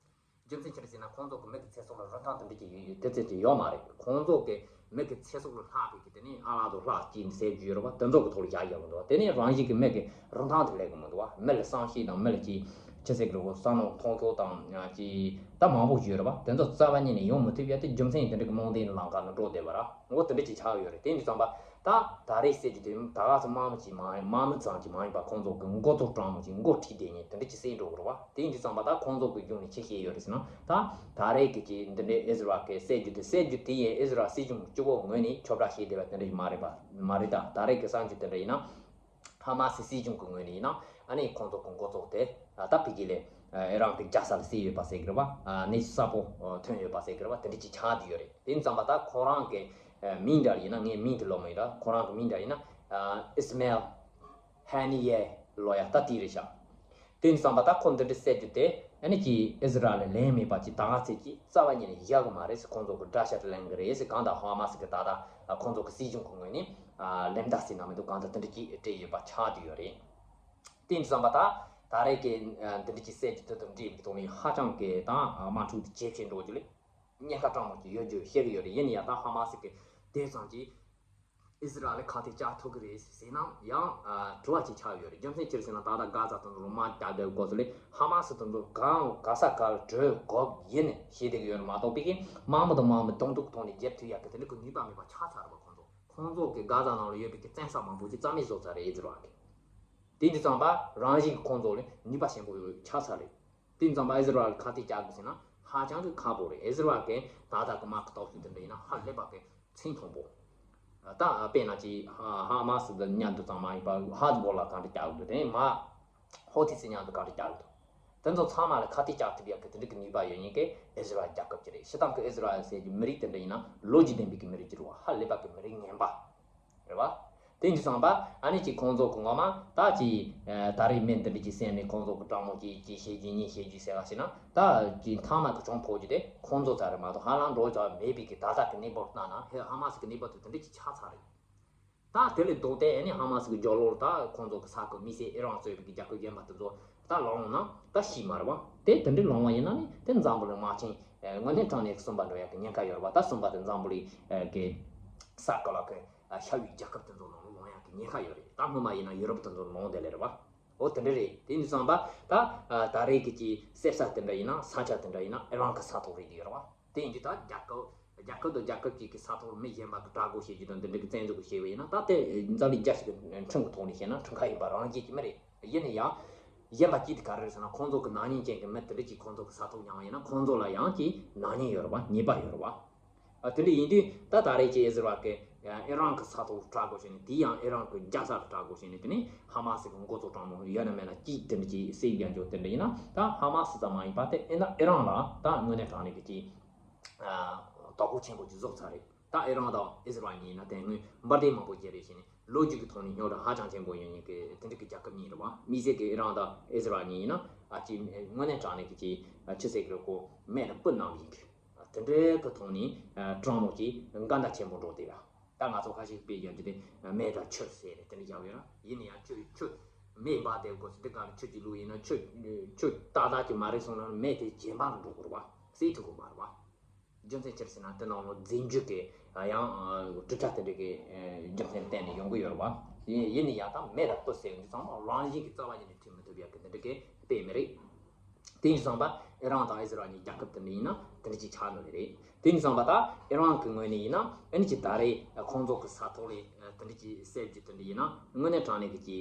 རྒྱུ་མཚན་ཅི་རེད་ཟེར་ན་ཁོང་ཚོ་གི་མི་གི་ཚེ་སྲོག་ལ་རིན་ཐང་དེ་འདྲ་ཅིག་ཡོད་ཡོད་དེ་ཚོད་ཅིག་ཡོད་མ་རེད། ཁོང་ཚོ་གི་མི་གི་ཚེ་སྲོག་ལ་ལྷག་པའི་གི་དེ་ནས་ཨ་ལགས་དང་ལྷག་ཅིག་ཟེར་རྒྱུ་ཡོད་རེད་བ། དེ་ཚོ་གི་ཐོག་ལ་བཞག་ཡོད་མི་འདུག་བ། དེ་ནས་རང་བཞིན་གི་མི་གི་རིན་ཐང་དེ་ལེགས་གི་མི་འདུག་བ། མི་ལ་བསམ་ཤེས་དང་མི་ལ་ཅིག་ཅི་ཟེར་གི་རེད་གོ་བསམ་བློ་མཐོང་ཕྱོགས་དང་ཅིག་ད་མང་པོ་ཞིག་ཡོད་རེད་བ། དེ་ཚོ་རྩ་བ་ཉིད་ནས་ཡོང་མི་ཐུབ་ཡ་དེ་རྒྱུ་མཚན་དེ་འདྲ་གི་རྨོངས་དད་ལམ་ཁ་ནང་འགྲོ་བསྡད་པ་ར། འོ་དེ་འདྲ་ཅིག་ཆགས་ཡོད་རེད། དེ་འདྲ་ཙམ་པ་ད་ད་རེས་ཟེར་རྒྱུ་དེ་ད་ག་ཚོད་དམག་མི་ཅིག་མ་ཡིན་དམག་མི་ཙམ་ཅིག་མ་ཡིན་པ་ཁོང་ཚོ་གི་མགོ་ཐོག་དྲང་མོ་ཅིག་མགོ་ཁྲིད་བསྡད་མཁན་དེ་འདྲ་ཅིག་བསད་འགྲོ་གི་རེད་བ། དེ་འདྲ་ཙམ་པ་ད་ཁོང་ཚོ་གི་གཞུང་ནས་ཅི་བཤད་ཡོད་རེད་ཟེར་ན་ད་ད་རེས་ཀྱི་ཅིག་འདི་འདྲའི་ཨི་ཟི་རལ་གི་བསད་རྒྱུ་དེ་བསད་རྒྱུ་དེ་ཡིན། ཨི་ཟི་རལ་སྲིད་གཞུང་གི་སྤྱི་བོ་ངོས་ནས་ཁྱབ་བསྒྲགས་བྱས་བསྡད་པ་དེ་འདྲ་ཞིག་མ་རེད་པ། མ་རེད། ད་ད་རེས་ཀྱི་གསར་འགྱུར་དེ་འདྲ་ཡིན་ན་ཧ་མ་སི་སྲིད་གཞུང་གི་ངོས་ནས་ཡིན་ན་ཨ་ནི་ཁོང་ཚོ་གི་མགོ་ཚོགས་དེ་ད་ཕ་གི་ལས་ཨི་རན་གི་རྒྱལ་ས་ལ་བསད་ཡོད་པ་ཟེར་གི་རེད་བ། གནས་ཚུལ་གསལ་པོ་ཐོན་ཡོད་པ་ཟེར་གི་རེད་བ། དེ་འདྲ་ཅིག་ཆགས་བསྡད་ཡོད་རེད། དེ་ཙམ་པ་ད་ཁོ་རང་གི་མིང་འདྲ་ཡིན་ན་ངའི་མིང་དེ་ལོ་མ་ཡིན་ར། ཁོ་རང་གི་མིང་འདྲ་ཡིན་ན་ཨིས་མེལ་ཧ་ནི་ཡེ་ལོ་ཡ་ད་དེ་རེད་ཤག་དེ་ཙམ་པ་ད་ཁོ་འདི་འདྲ་བསད་རྒྱུ་དེ་ཨ་ནི་ཅིག་ཨི་ཟི་རལ་ལ་ལན་མེད་པ་ཅིག་ད་ག་ཚད་ཅིག་རྩ་བ་ཉིད་ནས་བཞག་གི་མ་རེད་ཟེར། ཁོང་ཚོ་གི་དགྲ་ཤ་དེ་ལེན་གི་རེད་ཟེར། གང་ལྟར་ཧ་མ་སི་གི་ད་ལྟ་ཁོང་ཚོ་གི་སྲིད་གཞུང་གི་ངོས་ནས་ལན་བརྡ་ཟེར་ན་མི་འདུག་གང་ལྟར་དེ་འདྲ་ཅིག་སྤྲད་ཡོད་པ་ཆགས་བསྡད་ཡོད་རེད། དེ་ཙམ་པ་ད་ད་རེས་ཀྱི་འདི་འདྲ་ཅིག་བསད་རྒྱུ་དེ་དང་འབྲེལ་བའི་ཐོག་ནས་ཧ་ཅང་གི་ད་དམག་འཁྲུག་དེ་ཇེ་ཆེར་འགྲོ་རྒྱུ་ལས་ཉེན་ཁ་སྤྲང་མོ་ཅིག་ཡོད་རྒྱུ་བཤད་གི་ཡོད་རེད། ཡིན་ན་ཡང་ད་ཧ་མ་སི་གི་དེ་ཙམ་ཅིག་ཨི་ཟི་རལ་ལ་ཁ་གཏད་བཅག་ཐུབ་ཀྱི་རེད་ཟེར་ན་ཡང་དྲི་བ་ཅིག་ཆགས་ཡོད་རེད། རྒྱུ་མཚན་ཅི་རེད་ཟེར་ན་ད་ལྟ་གྷ་ཛ་དང་ལོ་མ་རྒྱག་བསྡད་སྐོར་སུ་ལས་ཧ་མ་སི་དང་ཚོ་གང་ག་ས་ག་ལ་བྲོས་དགོས་ཡིན་ཞེས་བསྡད་ཀྱི་ཡོད་རེད་མ་གཏོགས་པའི་གི་དམག་མི་དང་དམག་མི་གདོང་ཐུག་ཐོག་ནས་རྒྱབ་ཐུབ་ཡག་གི་དེ་འདྲ་གི་ནུས་པ་མེད་པ་ཆགས་ཚར་རེད་པ། ཁོང་ཚོ་ཁོང་ཚོ་གི་གྷ་ཛ་ནང་ལ་ཡོད་པའི་གི་བཙན་ས་མང་པོ་ཅིག་རྩ་མེད་བཟོ་ཚར་རེད་ཨི་ཟི་རལ་གི། དེ་འདྲ་ཙམ་པ་རང་བཞིན་གི་ཁོང་ཚོ་ལ་ནུས་པ་ཆེན་པོ་ཆགས་ཚར་རེད། དེ་ཙམ་པ་ཨི་ཟི་རལ་ཁ་གཏད་བཅག་དགོས་ཟེར་ན་ཧ་ཅང་གི་ཁག་པོ་རེད། ཨི་ཟི་རལ་གི་ད་ལྟ་གི་དམག་གི་སྟོབས་ཤུགས་དེ་འདྲ་ཡིན་ན་ཧ་ལས་པ་གི་ཚད་མཐོན་པོ། ད་དཔེར་ན་ཅིག་ཧ་མ་སི་དང་མཉམ་དུ་ཙམ་མ་ཡིན་པར་ཧ་ཛི་བོ་ལ་གང་འདྲ་རྒྱག་གི་འདུག་དེ་ནས་མ་ཧོ་ཐི་སི་མཉམ་དུ་གང་འདྲ་རྒྱག་གི་འདུག་དེ་ཚོ་ཚང་མ་ལ་ཁ་གཏད་བཅག་ཐུབ་ཡག་གི་དེ་འདྲ་གི་ནུས་པ་ཡོད་མཁན་གྱི་ཨི་ཟི་རལ་རྒྱལ་ཁབ་ཅིག་རེད། སྤྱིར་བཏང་གི་ཨི་ཟི་རལ་ཟེར་གྱི་མི་རིགས་དེ་འདྲ་ཡིན་ན་ལོ་རྒྱུས་ལྡན་པའི་གི་མི་རིགས་ཅིག་རེད་བ། ཧ་ལས་པ་གི་མི་རིགས་ངན་པ་རེད་བ། དེ་འདྲ་སོང་པ་ཨ་ནི་ཅིག་ཁོང་ཚོ་གི་ངོ་མ་ད་ཅིག་ད་རེས་མི་འདི་འདྲ་ཅིག་བསད་ནས་ཁོང་ཚོ་གི་དྲང་མོ་ཅིག་ཅིག་བཤད་རྒྱུ་གཉིས་བཤད་རྒྱུ་ཟེར་བ་ཞིག་ན་ད་ཅིག་མཐའ་མ་གི་གྱོང་ཕོག་རྒྱུ་དེ་ཁོང་ཚོ་ཚ་རེད་མ་གཏོགས་ཧ་ལམ་འགྲོ་ཆོག་མེད་པའི་གི་ད་ལྟ་གི་གནས་བབ་བལྟས་ན་ཧེ་ཧ་མ་སི་གི་གནས་བབ་དེ་དེ་འདྲ་ཅིག་ཆགས་ཚར་རེད། ད་དེ་ལས་ལྡོག་སྟེ་ཨ་ནི་ཧ་མ་སི་གི་རྒྱབ་ལོགས་ལ་ད་ཁོང་ཚོ་གི་ས་ཁུལ་དམིགས་བསལ་ཨི་རན་གཙོས་པའི་གི་རྒྱལ་ཁབ་གཞན་པ་དེ་ཚོ་ད་ལངས་ན་ད་ཤི་མ་རེད་བ། དེ་དེ་འདྲའི་ལངས་པ་ཡིན་ན་ནི་དེ་འཛམ་བུ་གླིང་དམག་ཆེན་དངོས་གནས་དྲང་གནས་གསུམ་པ་འགྲོ་ཡག་གི་ཉེན་ཁ་ཡོད་རེད་བ། ད་གསུམ་པ་དེ་འཛམ་བུ་གླིང་གི་ས་ག་ལ་གི་ཤར་ཡུལ་རྒྱལ་ཁབ་དེ་ཚོ་ནང་ལ་ལངས་ཡག་གི་ཉེན་ཁ་ཡོད་རེད། ད་སྔོན་མ་ཡིན་ན་ཡུ་རོབ་དེ་ཚོ་ལངས་བསྡད་ལེ་རེད་བ། འོ་དེ་འདྲ་རེད། དེ་འདྲ་སོང་པ་ད་ད་རེས་ཀྱི་ཅིག་གསེབ་ས་དེ་འདྲ་ཡིན་ན་ས་ཆ་དེ་འདྲ་ཡིན་ན་ཨི་རན་གི་ས་ཐོག་རེད་ཡོད་རེད་བ། དེ་ཡིན་དུས་ད་རྒྱལ་ཁབ་རྒྱལ་ཁབ་དང་རྒྱལ་ཁབ་ཅིག་གི་ས་ཐོག་མི་གཞན་པ་གི་དྲག་རྒོལ་བྱེད་རྒྱུ་དང་འདི་འདྲ་གི་བཙན་འཛུལ་གི་བྱས་པ་ཡིན་ན་ད་དེ་འཛམ་གླིང་རྒྱལ་སྤྱི་གི་ཁྲིམས་ཀྱི་ཐོག་ནས་བཤད་ན་ཁྲིམས་ཁང་ཡིན་པ་རང་བཞིན་གྱི་མི་རེད། ཡིན་ན་ཡང་གཞན་པ་གཅིག་དེ་ག་རེ་རེད་ཟེར་ན་ཁོང་ཚོ་གི་ནག་ཉེས་ཅན་གྱི་མི་དེ་འདྲ་ཅིག་ཁོང་ཚོ་གི་ས་ཐོག་མྱངས་པ་ཡིན་ན་ཁོང་ཚོ་ལ་ཡང་ཅིག་ནག་ཉེས་ཡོད་རེད་བ། ཉེས་པ་ཡོད་རེད་བ། ཨ་དེ་འདྲ་ཡིན་དུས་ད་ད་རེས་ཀྱི་ཨི་ཟི་རལ་གི་ཨི་རན་གི་ས་ཐོག་དྲག་རྒོལ་བྱས་ནས་དེ་ཡང་ཨི་རན་གི་རྒྱལ་ས་ལ་དྲག་རྒོལ་བྱས་ནས་དེ་ནས་ཧ་མ་སི་གི་འགོ་གཙོ་དྲང་མོ་ཡོད་ན་མེད་ན་གཅིག་དེ་འདྲ་ཅིག་བསད་རྒྱག་འཇོག་དེ་འདྲ་ཡིན་ན་ད་ཧ་མ་སི་ཙམ་མ་ཡིན་པ་དེ་ཨི་ན་ཨི་རན་ལ་ད་དངོས་གནས་དྲང་གནས་ཀྱི་ཅིག་ཨ་དོ་ཕོག་ཆེན་པོ་ཅིག་བཟོ་ཚར་རེད། ད་ཨི་རན་དང་ཨི་ཟི་རལ་གཉིས་ཡིན་ན་དེ་སྔོན་འབར་མདེལ་མང་པོ་བརྒྱབ་རེད་བྱས་ནས་ལོ་རྒྱུས་ཀྱི་ཐོག་ནས་རྙོག་དྲ་ཧ་ཅང་ཆེན་པོ་ཡོད་མཁན་གྱི་དེ་འདྲ་གི་རྒྱལ་ཁབ་གཉིས་རེད་བ། དམིགས་བསལ་གྱི་ཨི་རན་དང་ཨི་ཟི་རལ་གཉིས་ཡིན་ན་ཨ་ཅིག་དངོས་གནས་དྲང་གནས་ཀྱི་ཅིག་ཆི་ཟེར་གི་རེད་ཁོ་མེ་དང་སྤུ་བསྣམས་ཡིན་གི། དེ་འདྲའི་གི་ཐོག་ནས་ཨ་དྲང་མོ་ཅིག་འགལ་ཟླ་ཆེན་པོ་འགྲོ་བསྡད་ཡ། ད་ང་ཚོ་ཁ་ཤས་དཔེ་རྒྱབ་རྒྱུ་དེ་མེ་དང་ཆུ་ཟེར་ནས་དེ་འདྲ་རྒྱབ་ཡོད་ན་ཡིན་ན་ཡང་ཆུ་ཆུ་མེ་འབར་བསྡད་དགོས་ཚེ་དེ་ག་ལ་ཆུ་ཅིག་བླུགས་ཡིན་ན་ཆུ་ཆུ་ཏག་ཏག་ཅིག་མ་རེད་སོང་ན་མེ་དེ་གྱེན་འབར་འགྲོ་དགོས་རེད་བ། བསད་ཐུབ་དགོས་མ་རེད་བ། རྒྱུ་མཚན་ཅི་རེད་ཟེར་ན་དེ་ནང་ལོ་རྫས་འགྱུར་གྱི་ཡང་གྲུབ་ཆ་དེ་འདྲ་གི་རྒྱུ་མཚན་བརྟེན་ནས་ཡོང་གི་ཡོད་རེད་བ། ཡིན་ཡིན་ན་ཡང་ད་མེ་དང་སྤུ་ཟེར་འདི་ཚང་མ་རང་བཞིན་གྱི་རྩ་བ་ཉིད་ནས་འཕྲད་མི་ཐུབ་ཡག་གི་འདི་འདྲ་གི་དཔེ་མི་རེད། དེ་ཡིན་སོང་པ་ཨི་རན་དང་ཨི་ཟི་རལ་གཉིས་རྒྱལ་ཁབ་དེ་འདྲ་ཡིན་ན་དེ་འདྲ་ཅིག་ཆགས་འགྲོ་ནི་རེད། དེ་ཡིན་སོང་པ་ད་ཨི་རན་གྱི་ངོས་ནས་ཡིན་ན་ཨ་ནི་ཅིག་ད་རེས་ཁོང་ཚོ་གི་ས་ཐོག་ལས་དེ་འདྲ་ཅིག་བསད་རྒྱུ་དེ་འདྲ་ཡིན་ན་དངོས་གནས་དྲང་གནས་ཀྱི་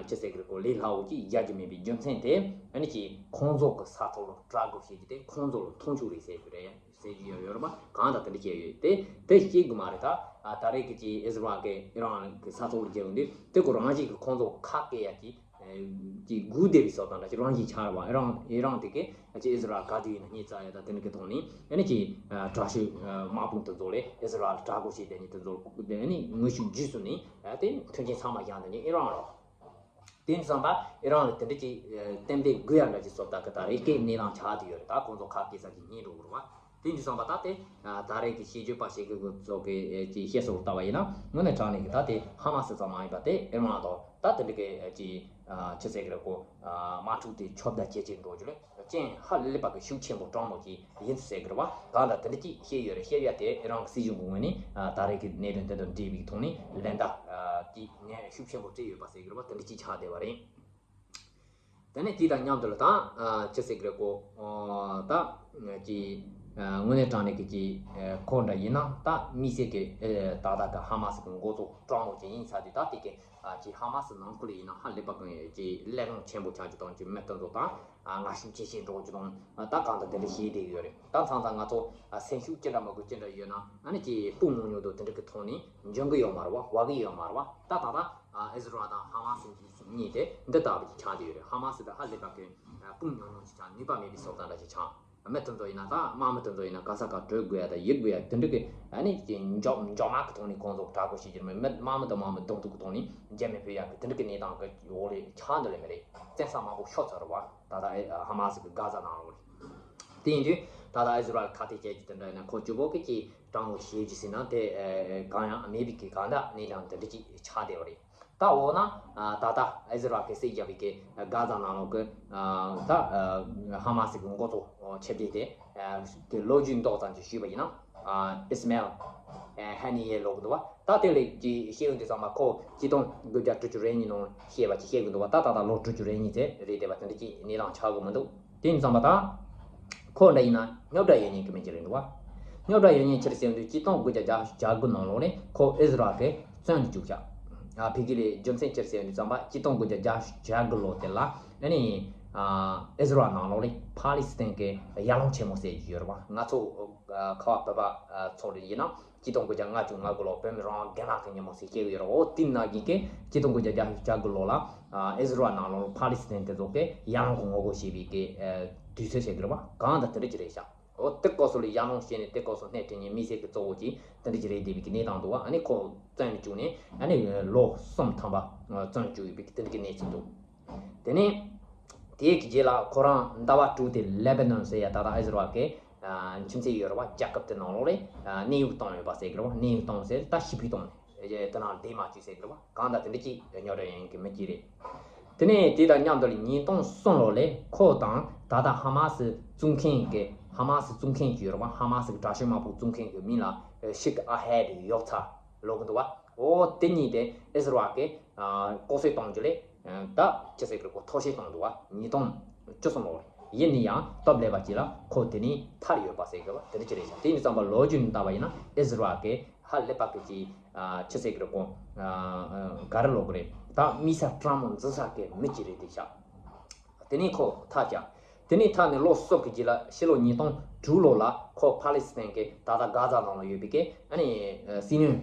ཅིག་ཅི་ཟེར་གི་རེད་གོ་ལས་སླ་བོ་ཅིག་རྒྱག་རྒྱུ་མིན་པའི་རྒྱུ་མཚན་དེ་ཨ་ནི་ཅིག་ཁོང་ཚོ་གི་ས་ཐོག་ལ་དྲག་རྒོལ་བྱེད་རྒྱུ་དེ་ཁོང་ཚོ་ལ་མཐོང་ཆུང་རེད་ཟེར་རྒྱུ་རེད། ཟེར་གྱི་ཡོད་ཡོད་རེད་པ། གང་ལྟར་དེ་འདྲ་བྱས་ཡོད་དེ་དེ་ཤེས་གི་མ་རེད། ད་ཨ་ད་རེས་ཀྱི་ཅིག་ཨི་ཟི་རལ་གི་ཨི་རན་གི་ས་ཐོག་ལ་རྒྱལ་ཡོང་དུས་དེ་ཁོ་རང་བཞིན་གྱི་ཁོང་ཚོ་ཁ་སྐད་ཡ་གི་ཅིག་སྒུག་བསྡད་པའི་བཟོ་ལྟ་འདྲ་ཅིག་རང་བཞིན་ཆགས་རེད་པ། ཨི་རན་ཨི་རན་དེ་གི་ཅིག་ཨི་ཟི་རལ་ག་དུས་ཡིན་ན་སྙིང་རྩ་ཡ་ད་དེ་འདྲ་གི་ཐོག་ནས་ཨ་ནི་ཅིག་དྲག་ཤོས་དམག་དཔུང་དེ་ཚོ་ལས་ཨི་ཟི་རལ་དྲག་རྒོལ་བྱས་བསྡད་མཁན་དེ་ཚོ་ཨ་ནི་ངོ་ཤུགས་རྒྱུས་སུ་ནས་དེ་མཐུན་རྐྱེན་ཚང་མ་བཞག་འདུག་ནི་ཨི་རན་རེད། དེ་ཡིན་ཙང་ད་ཨི་རན་ལ་དེ་འདྲ་ཅིག་གཏན་འབེབས་དགོས་ཡ་འདྲ་ཅིག་བཟོ་ལྟ་གི་ད་རེས་ཀའི་གནས་སྟངས་ཆགས་བསྡད་ཡོད་རེད། ད་ཁོང་ཚོ་ཁ་སྐད་ས་ཅིག་ཉན་འགྲོ་དགོས་རེད་བ། དེ་ཡིན་ཙང་ད་དེ་ད་རེས་ཀྱི་དཔྱད་བརྗོད་པ་ཞིག་གི་ཚོ་གི་ཅིག་བཤད་སྲོལ་ལྟ་བ་ཡིན་ན་དངོས་གནས་དྲང་གནས་ཀྱི་ད་དེ་ཧ་མ་སི་ཙམ་མ་ཡིན་པ་དེ་ཨི་རན་དང་ད་དེ་འདྲ་གི་ཅིག་ཅི་ཟེར་གི་རེད་གོ། དམག་འཁྲུག་དེ་ཁྱབ་གདལ་ཇེ་ཆེར་འགྲོ་རྒྱུ་ལས་རྐྱེན་ཧ་ལས་པ་གི་ཤུགས་ཆེན་པོ་དྲང་མོ་ཅིག་ཡིན་ཟེར་གི་རེད་བ། གང་ལྟར་དེ་འདྲ་ཅིག་བཤད་ཡོད་རེད། བཤད་ཡ་དེ་ཨི་རན་གྱི་སྲིད་གཞུང་གི་ངོས་ནས་ད་རེས་ཀྱི་གནད་དོན་དེ་དང་འབྲེལ་བའི་ཐོག་ནས་ལན་བརྡ་ཅིག་ངས་ཤུགས་ཆེན་པོ་སྤྲད་ཡོད་པ་ཟེར་གི་རེད་བ། དེ་འདྲ་ཅིག་ཆགས་བསྡད་པ་རེད། དེ་ནས་དེ་དང་མཉམ་དུ་ལ་ད་ཅི་ཟེར་གི་རེད་གོ། ད་ཅི་དངོས་གནས་དྲང་གནས་ཀྱི་ཅི་ཁོ་འདྲ་ཡིན་ན་ད་དམིགས་བསལ་གྱི་ད་ལྟ་གི་ཧ་མ་སི་གི་འགོ་གཙོ་དྲང་མོ་ཅིག་ཡིན་ས་དེ་ད་དེ་གི་ཅི་ཧ་མ་སི་ནང་ཁུལ་ཡིན་ན་ཧ་ལས་པ་གི་ཅི་གླེང་སློང་ཆེན་པོ་ཆགས་རྒྱུ་དང་ཅི་མི་དེ་ཚོ་དང་ངར་ཤུགས་ཇེ་ཆེར་འགྲོ་རྒྱུ་དང་ད་གང་ལྟར་དེ་འདྲ་བྱས་བསྡད་ཡོད་རེད། ད་མཚམས་མཚམས་ང་ཚོ་སེམས་ཤུགས་ཅི་འདྲ་མ་དགོས་ཅི་འདྲ་ཡོད་ན་ཨ་ནི་ཅི་སྤུ་ངོ་ཉོ་དོ་དེ་འདྲ་གི་ཐོག་ནས་འཇོན་གི་ཡོད་མ་རེད་བ། བ་གི་ཡོད་མ་རེད་བ། ད་ད་ལྟ་ཨི་ཟི་རལ་དང་ཧ་མ་སི་གཉིས་དེ་འདི་ལྟ་བུ་ཅིག་ཆགས་བསྡད་ཡོད་རེད། ཧ་མ་སི་དང་ཧ་ལས་པ་གི་སྤུ་ཉུང་ཉུང་ཅིག་ཆགས། ནུས་པ་མེད་པའི་བཟོ་ལྟ་འདྲ་ཅིག་ཆགས། མི་དེ་ཚོ་ཡིན་ན་ད་དམག་མི་དེ་ཚོ་ཡིན་ན་ག་ས་ག་བྲོས་དགོས་ཡ་དང་ཡིབ་དགོས་ཡ་དེ་འདྲ་གི་ཨ་ནི་ཅི་མགྱོགས་མགྱོགས་མ་གི་ཐོག་ནས་ཁོང་ཚོ་དྲག་པོ་བྱེད་ཀྱི་མེད། མི་དམག་མི་དང་དམག་མི་གདོང་ཐུག་གི་ཐོག་ནས་འཇལ་མི་ཕོད་ཡ་གི་དེ་འདྲ་གི་གནས་སྟངས་གི་འོག་ལ་ཆགས་འདི་ལས་མི་རེད། བཙན་ས་མང་པོ་ཤོར་ཚར་རེད་བ། ད་ལྟ་ཨེ་ཧ་མ་སི་གི་གྷ་ཛ་ནང་ལོགས་ལ། དེ་ཡིན་དུས་ད་ལྟ་ཨི་ཟི་རལ་ཁ་གཏད་བཅག་རྒྱུ་དེ་འདྲ་ཡིན་ན་ཁོ་ཅི་བོ་གི་ཅི་དྲང་མོ་བྱེད་རྒྱུ་ཟེར་ན་དེ་གང་ཡང་མེད་པའི་གི་གང་འདྲ་གནས་སྟངས་དེ་འདྲ་ཅིག་ཆགས་བསྡད་པ་རེད། ད་འོ་ན་ད་ལྟ་ཨི་ཟི་རལ་གི་བསད་བཞག་པའི་གི་གྷ་ཛ་ནང་ལོགས་གི་ད་ཧ་མ་སི་གི་འགོ་གཙོ་ཆེ་གྲས་དེ་དེ་ལོ་རྒྱུས་མདོ་ཙམ་ཅིག་ཞུས་པ་ཡིན་ན་ཨིས་མེལ་ཧ་ནི་ཡེ་ལབ་ཀྱི་འདུག་བ། ད་དེ་ལས་ཀྱི་བཤད་ཡོང་དུས་ཙམ་པ་ཁོ་ཆིག་སྟོང་དགུ་བརྒྱ་དྲུག་ཅུ་རེ་གཉིས་ནང་བཤད་པ་ཅིག་བཤད་ཀྱི་འདུག་བ། ད་ད་ལྟ་ལོ་དྲུག་ཅུ་རེ་གཉིས་ཙམ་རེད་བསྡད་པ་དེ་འདྲ་ཅིག་གནས་སྟངས་ཆགས་ཀྱི་མི་འདུག་དེ་ཡིན་ཙམ་པ་ད་ཁོ་འདྲ་ཡིན་ན་རྙོག་དྲ་ཡོད་མཁན་གྱི་མི་ཅིག་རེད་འདུག་བ། རྙོག་དྲ་ཡོད་མཁན་ཅི་རེད་ཟེར་དུས་ཆིག་སྟོང་དགུ་བརྒྱ་བརྒྱད་ཅུ་གྱ་དགུ་ནང་ལོགས་ནས་ཁོ་ཨི་ཟི་རལ་གྱི་བཙོན་དུ་བཅུག་བཞག་ཨ་ཕ་གི་ལས་རྒྱུ་མཚན་ཅི་རེད་ཟེར་དུས་ཙམ་པ་ཆིག་སྟོང་དགུ་བརྒྱ་བརྒྱད་ཅུ་གྱ་དགུ་ལོ་དེ་ལ་ཨ་ནི་ཨི་ཟི་རལ་ནང་ལོགས་ནས་ཕ་ལི་སི་ཐན་གྱི་ཡར་ཀླུང་ཆེན་མོ་ཟེར་གྱི་ཡོད་རེད་བ། ང་ཚོ་ཁ་བ་བོད་པ་ཚོ་རེད་ཡིན་ན། ཆིག་སྟོང་དགུ་བརྒྱ་ལྔ་བཅུ་ང་དགུ་ལོ་བོད་མི་རང་དབང་རྒན་ལགས་ཀྱི་ཉིན་མོ་ཟེར་སྐྱེལ་གྱི་ཡོད་རེད། འོ་དེ་ནང་བཞིན་གྱི་ཆིག་སྟོང་དགུ་བརྒྱ་བརྒྱད་ཅུ་གྱ་དགུ་ལོ་ལ་ཨ་ཨི་ཟི་རལ་ནང་ལོགས་ཕཱ་ལི་སི་ཐན་དེ་ཚོ་གིས་ཡར་ལངས་ཀྱི་ངོ་རྒོལ་བྱས་པའི་གི་ཨ་དུས་ཚོད་བྱེད་ཀྱི་རེད་པ། གང་ལྟར་དེ་འདྲ་ཅིག་རེད་ཤག་འོ་དེ་སྐབས་སུ་ལ་ཡར་ལངས་བྱས་ནས་དེ་སྐབས་སུ་སྣེ་ཁྲིད་མཁན་མི་སེར་གྱི་གཙོ་བོ་ཅིག་དེ་འདྲ་ཅིག་རེད་བསྡད་པའི་གི་གནས་སྟངས་འདུག་བ། ཨ་ནི་ཁོ་བཙོན་ལ་བཅུག་ནས་ཨ་ནི་ལོ་གསུམ་ཐམ་པ་བཙོན་བཅུག་ཡོད་པའི་གི་དེ་འདྲ་གི་གནས་ཚུལ་འདུག་དེ་ནས་དེའི་གི་རྗེས་ལ་ཁོ་རང་ཟླ་བ་དྲུག་དེ་ལེ་བྷ་ནོན་ཟེར་ཡ་ད་ལྟ་ཨི་ཟི་རལ་གི་ཨ་ཁྱིམ་མཚེས་ཡོད་རེད་བ། རྒྱལ་ཁབ་དེ་ནང་ལོགས་ལ་ཨ་གནས་དབྱུང་བཏང་ཡོད་པ་ཟེར་གི་རེད་བ། གནས་དབྱུང་བཏང་ཟེར་ད་ཞི་བདེ་བཏང་ནས་དེ་ནང་བསྡད་མ་བཅུག་ཟེར་གི་རེད་བ། གང་ལྟར་དེ་འདྲ་ཅིག་རྙོག་དྲ་ཡིན་གི་མི་གཅིག་རེད། དེ་ནས་དེ་དང་མཉམ་དུ་ལ་ཉིས་སྟོང་གསུམ་ལོ་ལ་ཁོ་དང་ད་ལྟ་ཧ་མ་སི་བཙུགས་མཁན་གི་ཧ་མ་སི་བཙུགས་མཁན་གྱི་ཡོད་རེད་བ། ཧ་མ་སི་གི་དྲག་ཤོས་དམག་དཔུང་བཙུགས་མཁན་གི་མིང་ལ་ཤིག་ཨ་ཧེ་ཌི་ཡོག་ཚ་ལབ་གི་འདུག་བ། འོ་དེ་གཉིས་དེ་ཨི་ཟི་རལ་གི་ལྐོག་གསོད་གཏོང་རྒྱུ་ལས་ད་ཅི་ཟེར་གི་རེད། ཁོ་ཐོ་ཤེས་གཏོང་འདུག་བ། ཉིས་སྟོང་བཅུ་གསུམ་ལོ་རེད། ཡིན་ན་ཡང་སྟབས་ལེགས་པ་ཅིག་ལ་ཁོ་དེ་ནས་ཐར་ཡོད་པ་ཟེར་གི་རེད་བ། དེ་འདྲ་ཅིག་རེད་ཤག་དེ་ཡིན་དུས་ཙམ་པ་ལོ་རྒྱུས་ནས་བལྟས་པ་ཡིན་ན་ཨི་ཟི་རལ་གི་ཧ་ལས་པ་གི་ཅིག་ཨ་ཅི་ཟེར་གི་རེད། ཁོ་ཨ་ཨ་ག་རེ་ལབ་དགོས་རེད། ད་མི་ས་སྤྲང་མོ་འཛིན་ས་གི་མི་ཅིག་རེད་བསྡད་ཤག་དེ་ནས་ཁོ་ཐར་ཤག་དེ་ནས་ཐར་ནས་ལོ་གསུམ་གི་རྗེས་ལ་ཕྱི་ལོ་ཉིས་སྟོང་དྲུག་ལོ་ལ་ཁོ་ཕཱ་ལི་སི་ཐན་གི་ད་ལྟ་གྷ་ཛ་ནང་ལ་ཡོད་པའི་གི་ཨ་ནི་ཨ་སྲིད་བློན་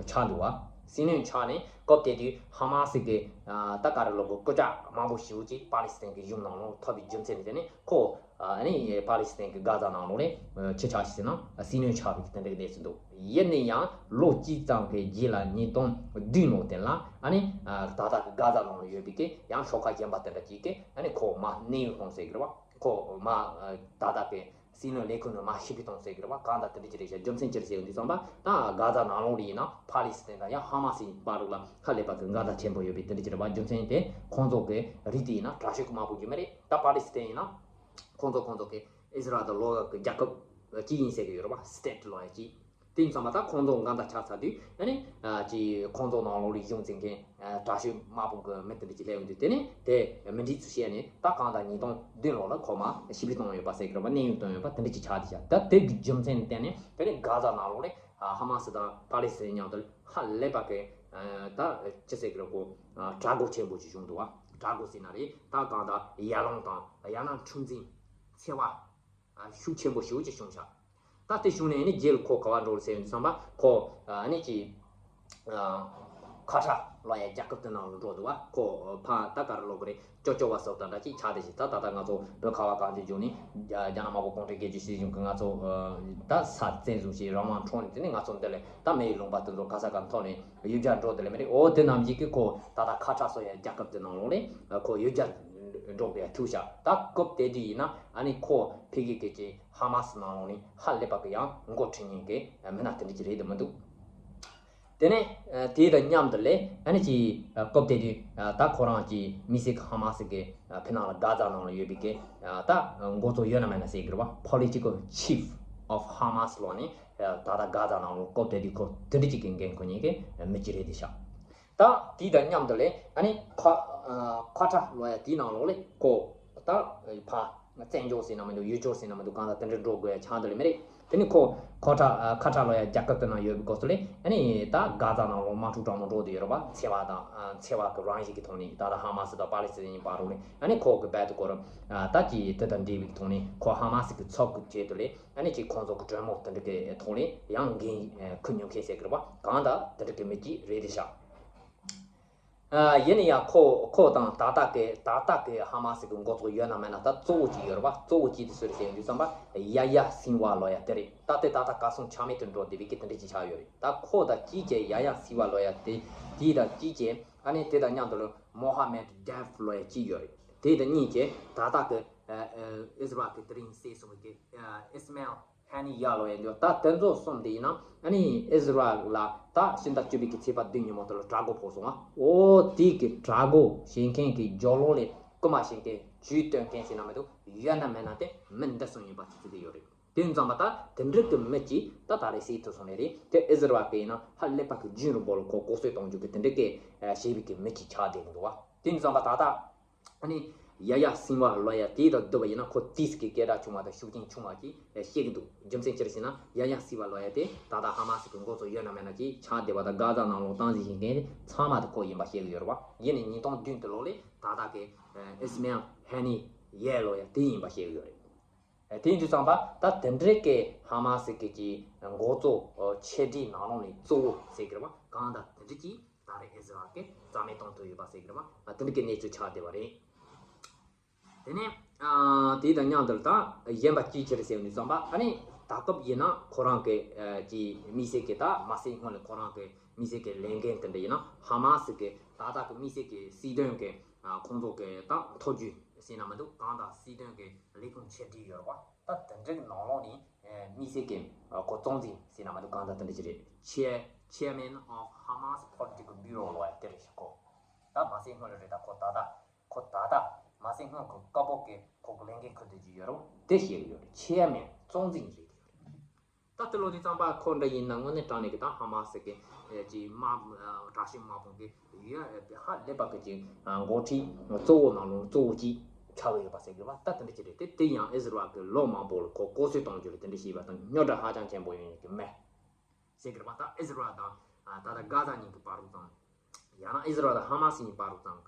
ཆགས་འདུག་བ། སྲིད་བློན་ཆགས་ནས་སྐབས་དེ་དུས་ཧ་མ་སི་གི་ཨ་ད་ག་རེ་ལབ་དགོས། སྐུལ་ལྕག་མང་པོ་ཞེ་པོ་ཅིག་ཕཱ་ལི་སི་ཐན་གི་གཞུང་ནང་ལ་ཐོབ་པའི་རྒྱུ་མཚན་དེ་ནས་ཁོ་ཨ་ནི་ཕཱ་ལི་སི་ཐན་གྱི་གྷ་ཛ་ནང་ལོགས་ནས་ཨ་ཕྱི་ཕྱོགས་ཤིག་ཟེར་ན་ཨ་སྲིད་བློན་ཆགས་པའི་གི་དེ་འདྲ་གི་གནས་ཚུལ་འདུག་ཡིན་ན་ཡང་ལོ་གཅིག་ཙམ་གྱི་རྗེས་ལ་ཉིས་སྟོང་བདུན་ལོ་དེ་ལ་ཨ་ནི་ཨ་ད་ལྟ་གི་གྷ་ཛ་ནང་ལ་ཡོད་པའི་གི་ཡང་ཤོག་ཁག་གཞན་པ་དེ་འདྲ་ཅིག་གིས་ཨ་ནི་ཁོ་མར་གནས་དབྱུང་གཏོང་ཟེར་གི་རེད་བ། ཁོ་མར་ཨ་ད་ལྟ་གི་སྲིད་བློན་ལས་ཁུངས་ནས་མར་ཕྱིར་འབུད་གཏོང་ཟེར་གི་རེད་བ། གང་ལྟར་དེ་འདྲ་ཅིག་རེད་ཤག་རྒྱུ་མཚན་ཅི་རེད་ཟེར་ཡོང་དུས་ཙམ་པ་ད་གྷ་ཛ་ནང་ལོགས་ལ་ཡིན་ན་ཕཱ་ལི་སི་ཐན་དང་ཡང་ཧ་མ་སི་བར་ལ་ཧ་ལས་པ་གི་འགལ་ཟླ་ཆེན་པོ་ཡོད་པའི་དེ་འདྲ་ཅིག་རེད་བ། རྒྱུ་མཚན་དེ་ཁོང་ཚོ་གི་རིགས་དེ་ཡིན་ན་དྲག་ཤོས་ཀྱི་དམག་དཔུང་གི་མི་རེད། ད་ཕཱ་ལི་སི་ཐན་ཡིན་ན། ཁོང་ཚོ་ཁོང་ཚོ་གི་ཨི་ཟི་རལ་དང་ལོ་གི་རྒྱལ་ཁབ་གཅིག་ཡིན་ཟེར་གི་ཡོད་རེད་བ། སི་ཊེ་ཊི་ལབ་ཡ་གཅིག་དེ་ཡིན་ཙང་མ་ད་ཁོང་ཚོ་འགལ་ཟླ་ཆགས་ཚར་དུས་ཨ་ནི་ཨ་ཅིག་ཁོང་ཚོ་ནང་ལོགས་ལ་གཞུང་འཛིན་མཁན་ཨ་དྲག་ཤོས་དམག་དཔུང་གི་མི་དེ་འདྲ་ཅིག་སླེབས་ཡོང་དུས་དེ་ནི་དེ་མི་འགྲིག་ཚུལ་བཤད་ནས་ད་གང་ལྟར་ཉིས་སྟོང་བདུན་ལོ་ལ་ཁོ་མར་ཕྱིར་འབུད་བཏང་ཡོད་པ་ཟེར་གི་རེད་བ། གནས་དབྱུང་བཏང་ཡོད་པ་དེ་འདྲ་ཅིག་ཆགས་བསྡད་ཤག་ད་དེ་གི་རྒྱུ་མཚན་ནི་བརྟེན་ནས་དེ་ནི་གྷ་ཛ་ནང་ལོགས་ལ་ཨ་ཧ་མ་སི་དང་ཕཱ་ལི་སི་ཐན་མཉམ་དུ་ཧ་ལས་པ་གི་ཨ་ད་ཅི་ཟེར་གི་རེད། ཁོ་ཨ་དགྲ་རྒོལ་ཆེན་པོ་ཅིག་བྱུང་འདུག་བ། དགྲ་རྒོལ་ཟེར་ན་རེད། ད་གང་ལྟར་ཡར་ལངས་དང་ཡང་ན་འཁྲུག་འཛིང་འཚེ་བ། ཨ་ཤུགས་ཆེན་པོ་ཞེ་པོ་ཅིག་བྱུང་ཤག་ད་དེ་བྱུང་ནས་ནི་རྗེས་ལ་ཁོ་ག་པར་འགྲོ་རེད་ཟེར་ཡོང་དུས་ཙམ་པ་ཁོ་ཨ་ནི་ཅིག་ཨ་ཁ་ཊར་ལབ་ཡ་རྒྱལ་ཁབ་དེ་ནང་ལ་འགྲོ་འདུག་བ། ཁོ་ཕར་ད་ག་རེ་ལབ་དགོས་རེད། ཅོ་ཅོ་བ་སོགས་དང་འདྲ་ཅིག་ཆགས་བསྡད་ཤག་ད་ད་ལྟ་ང་ཚོ་བོད་ཁ་བ་གངས་ཅན་ལྗོངས་ནས་རྒྱ་རྒྱ་ནག་དམར་པོ་གུང་ཁྲན་རྒྱལ་གཅེས་སྲིད་གཞུང་གིས་ང་ཚོ་ཨ་ད་ས་བཙན་བཟུང་བྱས་རང་དབང་འཕྲོག་ནས། དེ་ནས་ང་ཚོ་འདི་ལ་ད་མི་ཡི་ལུང་པ་དེ་ཚོ་ག་ས་ག་ཐོག་ནས་ཡུལ་གྱར་འགྲོ་དེ་ལས་མི་རེད། འོ་དེ་ནང་བཞིན་གྱི་ཁོ་ད་ལྟ་ཁ་ཊར་སོགས་ཡ་རྒྱལ་ཁབ་དེ་ནང་ལོགས་ནས་ཁོ་ཡུལ་གྱར་འགྲོ་དགོས་ཡ་ཐུག་ཤག་ད་སྐབས་དེ་དུས་ཡིན་ན་ཨ་ནི་ཁོ་ཕ་གི་གི་ཅིག་ཧ་མ་སི་ནང་ལོགས་ནས་ཧ་ལས་པ་གི་ཡང་མགོ་ཁྲིད་མཁན་གི་མི་སྣ་དེ་འདྲ་ཅིག་རེད་དེ་མི་འདུག་དེ་ནས་ཨ་དེ་དང་མཉམ་དུ་ལས་ཨ་ནི་ཅིག་ཨ་སྐབས་དེ་དུས་ཨ་ད་ཁོ་རང་ཅིག་མི་སེར་གི་ཧ་མ་སི་གི་ཨ་ཕི་ནང་ལ་གྷ་ཛ་ནང་ལ་ཡོད་པའི་གི་ཨ་ད་འགོ་གཙོ་ཡོད་ན་མེད་ན་ཟེར་གི་རེད་བ། Political Chief of Hamas ལབ་ནས་ཨ་ད་ལྟ་གྷ་ཛ་ནང་ལ་སྐབས་དེ་དུས་ཁོ་དེ་འདྲ་ཅིག་གི་འགན་འཁུར་མཁན་གི་མི་ཅིག་རེད་བསྡད་ཤག་ད་དེ་དང་མཉམ་དུ་ལས་ཨ་ནི་ཁ་ཨ་ཁ་ཊར་ལབ་ཡ་དེའི་ནང་ལོགས་ལས་ཁོ་ད་ཕར་བཙན་བྱོལ་ཟེར་ན་མི་འདུག་ཡུལ་སྐྱོར་ཟེར་ན་མི་འདུག་གང་ལྟར་དེ་འདྲ་འགྲོ་དགོས་ཡ་ཆགས་འདི་ལ་མི་རེད། དེ་ནི་ཁོ་ཁ་ཊར་ཨ་ཁ་ཊར་ལབ་ཡ་རྒྱལ་ཁབ་དེ་ནང་ཡོད་པའི་སྐབས་སུ་ལས་ཨ་ནི་ད་གྷ་ཛ་ནང་ལོགས་དམག་འཁྲུག་གྲང་མོ་འགྲོ་བསྡད་ཡོད་རེད་བ། འཚེ་བ་དང་ཨ་འཚེ་བ་གི་རང་བཞིན་གྱི་ཐོག་ནས་ད་ལྟ་ཧ་མ་སི་དང་པ་ལི་སི་ཐན་གཉིས་བར་རོ་ལས་ཨ་ནི་ཁོ་གི་རྦད་དེ་ཁོ་རང་ཨ་ད་ཀྱི་དེ་དང་འབྲེལ་བའི་ཐོག་ནས་ཁོ་ཧ་མ་སི་གི་ཚབ་ཀྱི་ཆེད་དུ་ལས་ཨ་ནི་ཅིག་ཁོང་ཚོ་གི་གྲོས་མོལ་དེ་འདྲ་གི་ཐོག་ནས་ཡང་འགན་ཁུར་མྱོང་མཁན་ཟེར་གི་རེད་བ། གང་ལྟར་དེ་འདྲ་གི་མི་གཅིག་རེད་བསྡད་ཤག་ཨ་ཡིན་ན་ཡང་ཁོ་ཁོ་དང་ད་ལྟ་གི་ད་ལྟ་གི་ཧ་མ་སི་གི་འགོ་ཚུགས་ཡོད་ན་མེད་ན་ད་གཙོ་བོ་གཅིག་ཡོད་རེད་བ། གཙོ་བོ་གཅིག་དེ་སུ་རེད་ཟེར་ཡོང་དུས་ཙམ་པ་ཡ་ཡ་སིན་ཝ་ལབ་ཡ་དེ་རེད། ད་དེ་ད་ལྟ་གར་སོང་ཆ་མེད་དུ་འགྲོ་བསྡད་པའི་གི་དེ་འདྲ་ཅིག་ཆགས་ཡོད་རེད། ད་ཁོ་དང་གཅིག་བྱས་ཡ་ཡ་སིན་ཝ་ལབ་ཡ་དེ་དེ་དང་གཅིག་བྱས་ཨ་ནི་དེ་དང་མཉམ་དུ་ལ་མོ་ཧ་མེད་ཌེབ་ལབ་ཡ་གཅིག་ཡོད་རེད། དེ་དང་གཉིས་བྱས་ད་ལྟ་གི་ཨ་ཨ་ཨི་ཟི་རལ་གི་དེ་རིང་བསད་སོང་བའི་གི་ཨ་ཨིས་མེལ། ཧ་ནི་ཡ་ལོ་ཡ་འདི་ད་དེ་ཚོ་གསུམ་དེ་ཡིན་ན་ཨ་ནི་ཨི་ཟི་རལ་ལ་ད་ཕྱི་ཟླ་བཅུ་པའི་གི་ཚེས་པ་བདུན་ཉིན་མོ་དེ་ལ་དྲག་རྒོལ་ཕོག་སོང་ང་། འོ་དེ་གི་དྲག་རྒོལ་བྱེད་མཁན་གི་རྒྱབ་ལོགས་ལ་རྐུ་མ་བྱེད་མཁན་ཇུས་སྟོན་མཁན་ཟེར་ན་མི་འདུག་ཡོད་ན་མེད་ན་དེ་མི་འདི་གསུམ་ཡིན་པ་ཚིག་ཚིག་དེ་ཡོད་རེད། དེ་ཡིན་ཙང་མ་ད་དེ་འདྲ་གི་མི་གཅིག་ད་ད་རེས་བསད་ཐུབ་སོང་ནི་རེད། དེ་ཨི་ཟི་རལ་གི་ཡིན་ན་ཧ་ལས་པ་གི་རྒྱུན་རིང་པོ་ལ་ཁོ་ལྐོག་གསོད་གཏོང་རྒྱུ་གི་དེ་འདྲ་གི་བྱེད་པའི་གི་མི་གཅིག་ཆགས་བསྡད་གི་འདུག་བ། དེ་ཡིན་ཙང་མ་ད་ད། ཨ་ནི་ཡ་ཡ་སིན་ཝ་ལོ་ཡ་དེ་དང་བསྡུར་བ་ཡིན་ན་ཁོ་ཏིས་ཀྱི་སྐད་གྲགས་ཆུང་བ་དང་ཤུགས་རྐྱེན་ཆུང་བ་ཅིག་བཤད་ཀྱི་འདུག་རྒྱུ་མཚན་ཅི་རེད་ཟེར་ན་ཡ་ཡ་སིན་ཝ་ལོ་ཡ་དེ་ད་ལྟ་ཧ་མ་སི་གི་འགོ་གཙོ་ཡོད་ན་མེད་ན་ཅིག་ཆགས་བསྡད་པ་དང་གྷ་ཛ་ནང་ལོགས་སྟངས་འཛིན་བྱེད་མཁན་ཚང་མ་དེ་ཁོ་ཡིན་པ་བཤད་ཀྱི་ཡོད་རེད་བ། ཡིན་ནའི་ཉིས་སྟོང་བདུན་དེ་ལོ་ལས་ད་ལྟ་གི་ཨིས་མེལ་ཧ་ནི་ཡེ་ལོ་ཡ་དེ་ཡིན་པ་བཤད་ཀྱི་ཡོད་རེད། དེ་ཡིན་དུས་ཙམ་པ་ད་དེ་འདྲའི་གི་ཧ་མ་སི་གི་གི་འགོ་གཙོ་ཆེ་གྲས་ནང་ལོགས་ནས་གཙོ་བོ་ཟེར་གི་རེད་བ། གང་ལྟར་དེ་འདྲ་གི་ད་རེས་ཨི་ཟི་རལ་གི་རྩ་མེད་གཏོང་ཐུབ་ཡོད་པ་ཟེར་གི་རེད་བ། དེ་འདྲ་གི་གནས་ཚུལ་ཆགས་བསྡད་པ་རེད། དེ་ནས་ཨ་དེ་དང་མཉམ་དུ་ད་གཞན་པ་ཅིའི་ཕྱིར་ཟེར་ནས་བསམ་པ། ཨ་ནི་ད་སྐབས་ཡིན་ན་ཁོ་རང་གི་ཨ་ཀྱི་དམིགས་བསལ་གྱི་ད་མ་སེ་སྔོན་ལ་ཁོ་རང་གི་དམིགས་བསལ་གྱི་ལས་འགན་དེ་འདྲ་ཡིན་ན། ཧ་མ་སི་གི་ད་ལྟ་གི་དམིགས་བསལ་གྱི་སྲིད་དོན་གྱི་ཨ་ཁོང་ཚོ་གི་ད་ཐོ་བརྒྱུད་ཟེར་ན་མི་འདུག། གང་ལྟར་སྲིད་དོན་གྱི་ལས་ཁུངས་ཆེ་གྲས་ཡོད་རེད་བ། ད་དེ་འདྲའི་ནང་ལོགས་ནས་ཨ་དམིགས་བསལ་གྱི་ཨ་ཁོ་གཙོ་འཛིན་ཟེར་ན་མི་འདུག། གང་ལྟར་དེ་འདྲ་ཅིག་རེད། Chair- Chairman of Hamas Political Bureau ལོ་ཡ་དེ་རེད་ཤག་ཁོ། ད་མ་སེ་སྔོན་ལ་རེད། ད་ཁོ་ད་ལྟ་ཁོ་ད་ལྟ་མ་སེ་སྔོན་གྱི་སྐབས་བབ་ཀྱི་ཁོ་གི་ལས་འགན་འཁུར་བསྡད་ཀྱི་ཡོད་རེད། དེ་བཤད་ཀྱི་ཡོད་རེད། ཆེ་ཡ་མེད་གཙོ་འཛིན་རེད་དེ་ཡོད་རེད། ད་དེ་ལོ་དེ་ཙམ་པ་ཁོ་འདྲ་ཡིན་ན་དངོས་གནས་དྲང་གནས་ཀྱི་ད་ཧ་མ་སི་གི་ཨེ་ཅིག་དམག་ཨ་དྲག་ཤོས་དམག་དཔུང་གི་ཡ་ཧ་ལས་པ་གི་ཅིག་ཨ་འགོ་ཁྲིད་གཙོ་བོ་ནང་ལོགས་གཙོ་བོ་ཅིག་ཆགས་ཀྱི་ཡོད་པ་ཟེར་གི་རེད་བ། ད་དེ་འདྲ་ཅིག་རེད། དེ་དེ་ཡང་ཨི་ཟི་རལ་གི་ལོ་མང་པོ་ལ་ཁོ་ལྐོག་གསོད་གཏོང་རྒྱུ་ལ་དེ་འདྲ་བྱས་པ་དང་རྙོག་དྲ་ཧ་ཅང་ཆེན་པོ་ཡོང་ཡོད་ཀྱི་མེད། ཟེར་གི་རེད་པ། ད་ཨི་ཟི་རལ་དང་ཨ་ད་ལྟ་གྷ་ཛ་གཉིས་ཀྱི་བར་དུ་དང་། ཡང་ན་ཨི་ཟི་རལ་དང་ཧ་མ་སི་གཉིས་བར་དུ་དང་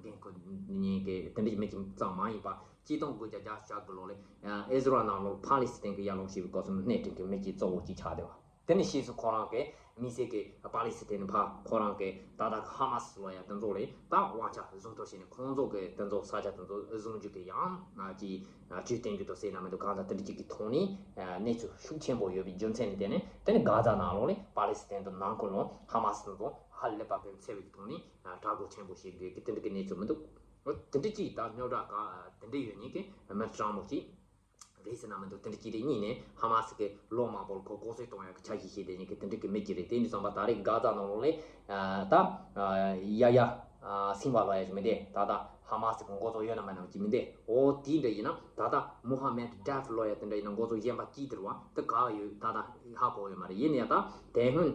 འགན་ཁུར་མཁན་གྱི་དེ་འདྲའི་མི་གཅིག་ཙམ་མ་ཡིན་པ། ཆིག་སྟོང་དགུ་བརྒྱ་བརྒྱད་ཅུ་གྱ་དགུ་ལོ་ལ་ཨི་ཟི་རལ་ནང་ལོགས་ཕ་ལི་སི་ཐན་གྱི་ཡར་ལངས་བྱས་པའི་སྐབས་སུ་སྣེ་ཁྲིད་མཁན་གྱི་མི་གཅིག་གཙོ་བོ་གཅིག་ཆགས་བསྡད་པ། དེ་ནས་ཕྱིས་སུ་ཁོ་རང་གི་དམིགས་བསལ་གྱི་ཕ་ལི་སི་ཐན་ཕར་ཁོ་རང་གི་ད་ལྟ་ཧ་མ་སི་ལོ་ཡ་དེ་ཚོ་ལ་ད་དབང་ཆ་བཟུང་ཐབས་བྱས་ནས་ཁོང་ཚོ་གི་དེ་ཚོ་ས་ཆ་དེ་ཚོ་བཟུང་རྒྱུ་གི་ཡང་ཅིག་ཇུས་བསྟན་རྒྱུ་དང་ཟེར་ན་མི་འདུག། གང་ལྟར་དེ་འདྲ་ཅིག་གི་ཐོག་ནས་གནས་ཚུལ་ཤུགས་ཆེན་པོ་ཡོད་པའི་རྒྱུ་མཚན་ནི་དེ་ནི་དེ་ནི་གྷ་ཛ་ནང་ལོགས་ནས་པ་ལི་སི་ཐན་དང་ནང་ཁུལ་ལ་ཧ་མ་སི་དང་ཧ་ལས་པ་གི་འཚེ་བའི་ཐོག་ནས་དྲག་རྒོལ་ཆེན་པོ་བྱེད་དགོས་ཀྱི་དེ་འདྲ་གི་གནས་ཚུལ་མི་འདུག། དེ་འདྲ་ཅིག་དང་རྙོག་དྲ་ག་དེ་འདྲ་ཡོད་མཁན་གྱི་མི་གྲངས་མང་པོ་ཅིག་རེད་ཟེར་ན་མི་འདུག། དེ་འདྲ་ཅིག་རེད། གཉིས་ནས་ཧ་མ་སི་གི་ལོ་མང་པོར་ཁོ་ལྐོག་གསོད་གཏོང་ཡག་གི་འཆར་གཞི་བྱས་བསྡད་མཁན་གྱི་དེ་འདྲ་གི་མི་ཅིག་རེད། དེ་ཡིན་དུས་ཙམ་པ་ད་རེས་གྷ་ཛ་ནང་ལོགས་ལ་ད་ཡ་ཡ་སིན་ཝ་ལོ་ཡ་ཅིག་མི་འདུག། ད་ལྟ་ཧ་མ་སི་གི་འགོ་གཙོ་ཡོད་ན་མེད་ན་ཅིག་མི་འདུག། འོ་དེ་འདྲ་ཡིན་ན་ད་ལྟ་མོ་ཧ་མེད་ཌེབ་ལོ་ཡ་དེ་འདྲ་ཡིན་ན་འགོ་གཙོ་གཞན་པ་ཅིག་དེ་རེད་བ། དེ་ག་བ་ཡོད་ད་ལྟ་ཧ་གོ་ཡོད་མ་རེད། ཡིན་ན་ཡང་ད་དེ་སྔོན་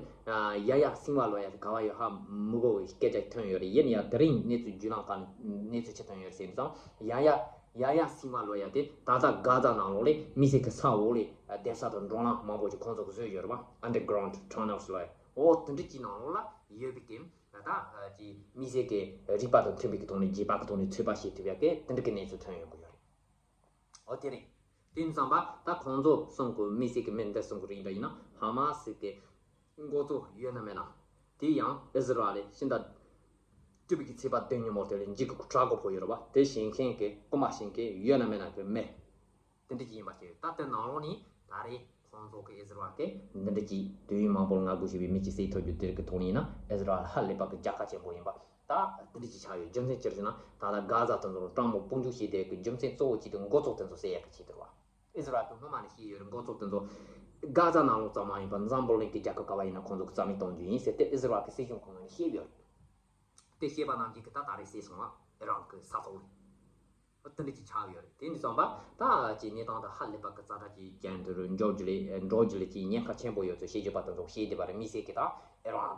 ཡ་ཡ་སིན་ཝ་ལོ་ཡ་དེ་ག་བ་ཡོད་ཧ་མི་གོ་བའི་སྐད་ཆ་ཐོན་ཡོད་རེད། ཡིན་ན་ཡང་དེ་རིང་གནས་ཚུལ་བརྒྱུད་ལམ་ཁག་ནས་གནས་ཚུལ་ཅི་ཐོན་ཡོད་རེད་ཟེར་ཙང་ཡ་ཡ་ཡ་ཡ་སིན་ཝ་ལོ་ཡ་དེ་ད་ལྟ་གྷ་ཛ་ནང་ལོགས་ལ་དམིགས་བསལ་གྱི་ས་འོག་ལ་སྡོད་ས་དང་འགྲོ་ལམ་མང་པོ་ཅིག་ཁོང་ཚོ་གིས་བཟོས་ཡོད་རེད་བ། Underground Tunnels ལོ་ཡ། འོ་དེ་འདྲ་ཅིག་ནང་ལོགས་ལ་ཡོད་པའི་གི་ད་ཅིག་དམིགས་བསལ་གྱི་རིག་པ་དང་མཐུན་པའི་གི་ཐོག་ནས་རྒྱུད་པ་གི་ཐོག་ནས་ཚོད་དཔག་བྱེད་ཐུབ་ཡ་གི་དེ་འདྲ་གི་གནས་ཚུལ་ཐོན་ཡོང་གི་ཡོད་རེད། འོ་དེ་རེད། དེ་ཡིན་ཙང་པ་ད་ཁོང་ཚོ་གསུམ་གི་དམིགས་བསལ་གྱི་མི་འདི་གསུམ་གི་རིགས་འདྲ་ཡིན་ན་ཧ་མ་སི་གི་འགོ་གཙོ་ཡོད་ན་མེད་ན། དེ་ཡང་ཨི་ཟི་རལ་ལ་ཕྱི་ཟླ་བཅུ་པའི་གི་ཚེས་པ་བདུན་ཉིན་མོ་དེ་ལ་འཇིགས་སྐུལ་དྲག་པོ་ཕོག་ཡོད་རེད་བ། དེ་བྱེད་མཁན་གྱི་རྐུ་མ་བྱེད་མཁན་ཡོད་ན་མེད་ན་གི་མི་དེ་འདྲ་ཅིག་ཡིན་པ་ཞིག་རེད། ད་དེ་ནང་ལོགས་ནས་ད་རེས་ཁོང་ཚོ་གི་ཨི་ཟི་རལ་གི་འདི་འདྲ་ཅིག་དུས་ཡུན་མང་པོར་ངར་རྒོལ་བྱས་པའི་མི་གཅིག་བསད་ཐུབ་རྒྱུ་དེ་རིགས་ཀྱི་ཐོག་ནས་ཡིན་ན་ཨི་ཟི་རལ་ཧ་ལས་པ་གི་རྒྱལ་ཁ་ཆེན་པོ་ཡིན་པ། ད་དེ་འདྲ་ཅིག་ཆགས་ཡོད། རྒྱུ་མཚན་ཅི་རེད་ཟེར་ན་ད་ལྟ་གྷ་ཛ་དེ་ཚོར་སྤྲང་པོ་དཔུང་འཇུག་བྱས་དེ་གི་རྒྱུ་མཚན་གཙོ་བོ་གཅིག་དེ་འགོ་གཙོ་དེ་ཚོ་བསད་ཡག་གི་ཆེད་དུ་རེད་བ། ཨི་ཟི་རལ་གི་སྔོན་མ་ནས་བཤད་ཡོད་རེད། འགོ་གཙོ་དེ་ཚོ་གྷ་ཛ་ནང་ལོགས་ཙམ་མ་ཡིན་པར་འཛམ་བུ་གླིང་གི་རྒྱལ་ཁབ་ག་བ་ཡིན་ན་ཁོང་ཚོ་གི་རྩ་མེད་གཏོང་རྒྱུ་ཡིན་ཟེར་ཏེ་ཨི་ཟི་རལ་གི་སྲིད་གཞུང་ཁོངས་ནས་བཤད་ཡོད་རེད། དེ་བཤད་པ་རྣམས་ཀྱིས་གི་ད་ད་རེས་བསད་སོང་བ་ཨི་རན་གི་ས་ཐོག་ལ། དེ་འདྲ་ཅིག་ཆགས་ཡོད་རེད། དེ་ནས་བསམ་པ་ད་ཅིག་གནས་སྟངས་དེ་ཧ་ལས་པ་གི་ཛ་དྲག་ཅིག་ཅན་དུ་འགྲོ་རྒྱུ་ལས་འགྲོ་རྒྱུ་ལས་ཅིག་ཉེན་ཁ་ཆེན་པོ་ཡོད་ཚུལ་བཤད་རྒྱུ་པ་དེ་ཚོ་བཤད་བསྡད་པ་རེད། དམིགས་བསལ་གྱི་ད་ཨི་རན་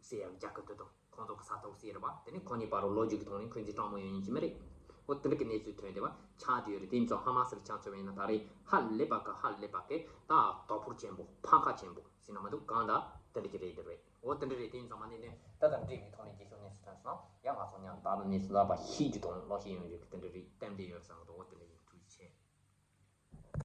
ཟེར་ཡག་རྒྱལ་ཁབ་དེ་དང་ཁོང་ཚོ་གི་ས་ཐོག་ཟེར་རེད་པ། དེ་ནས་ཁོ་གཉིས་བར་ལོ་རྒྱུས་ཀྱི་ཐོག་ནས་འཁོན་འཛིན་སྤྲང་མོ་ཡོད་མཁན་ཅིག་མི་རེད། འོ་དེ་འདྲ་གི་གནས་ཚུལ་ཐོན་བསྡད་པ་ཆགས་བསྡད་ཡོད་རེད། དེ་ཡིན་ཙང་ཧ་མ་སི་ལ་ཆ་མཚོན་པ་ཡིན་ན་ད་རེས་ཧ་ལས་པ་གི་ཧ་ལས་པ་གི་ད་དོ་ཕོག་ཆེན་པོ་འཕང་ཁ་ཆེན་པོ་ཟེར་ན་མི་འདུག། གང་ལྟར་དེ་འདྲ་ཅིག་རེད་འདུག་རེད། འོ་དེ་འདྲ་རེད། དེ་ཡིན་ཙང་མ་གནད་དོན་དེ་དང་འབྲེལ་བའི་ཐོག་ནས་རྒྱས་ཤོག་གནས་ཚུལ་ཐོན་སོང་། ཡང་མ་སོང་ཉམས་ད་ནི་གནས་ཚུལ་ལ་བ་ཤེས་རྒྱུ་དང་ལོ་ཤེས་ཡོང་རྒྱུ་གི་དེ་འདྲ་རེད། གཏན་འབྲེལ་ཡོད་བསམ་གི་འདུག། འོ་དེ་འདྲ་ཡིན།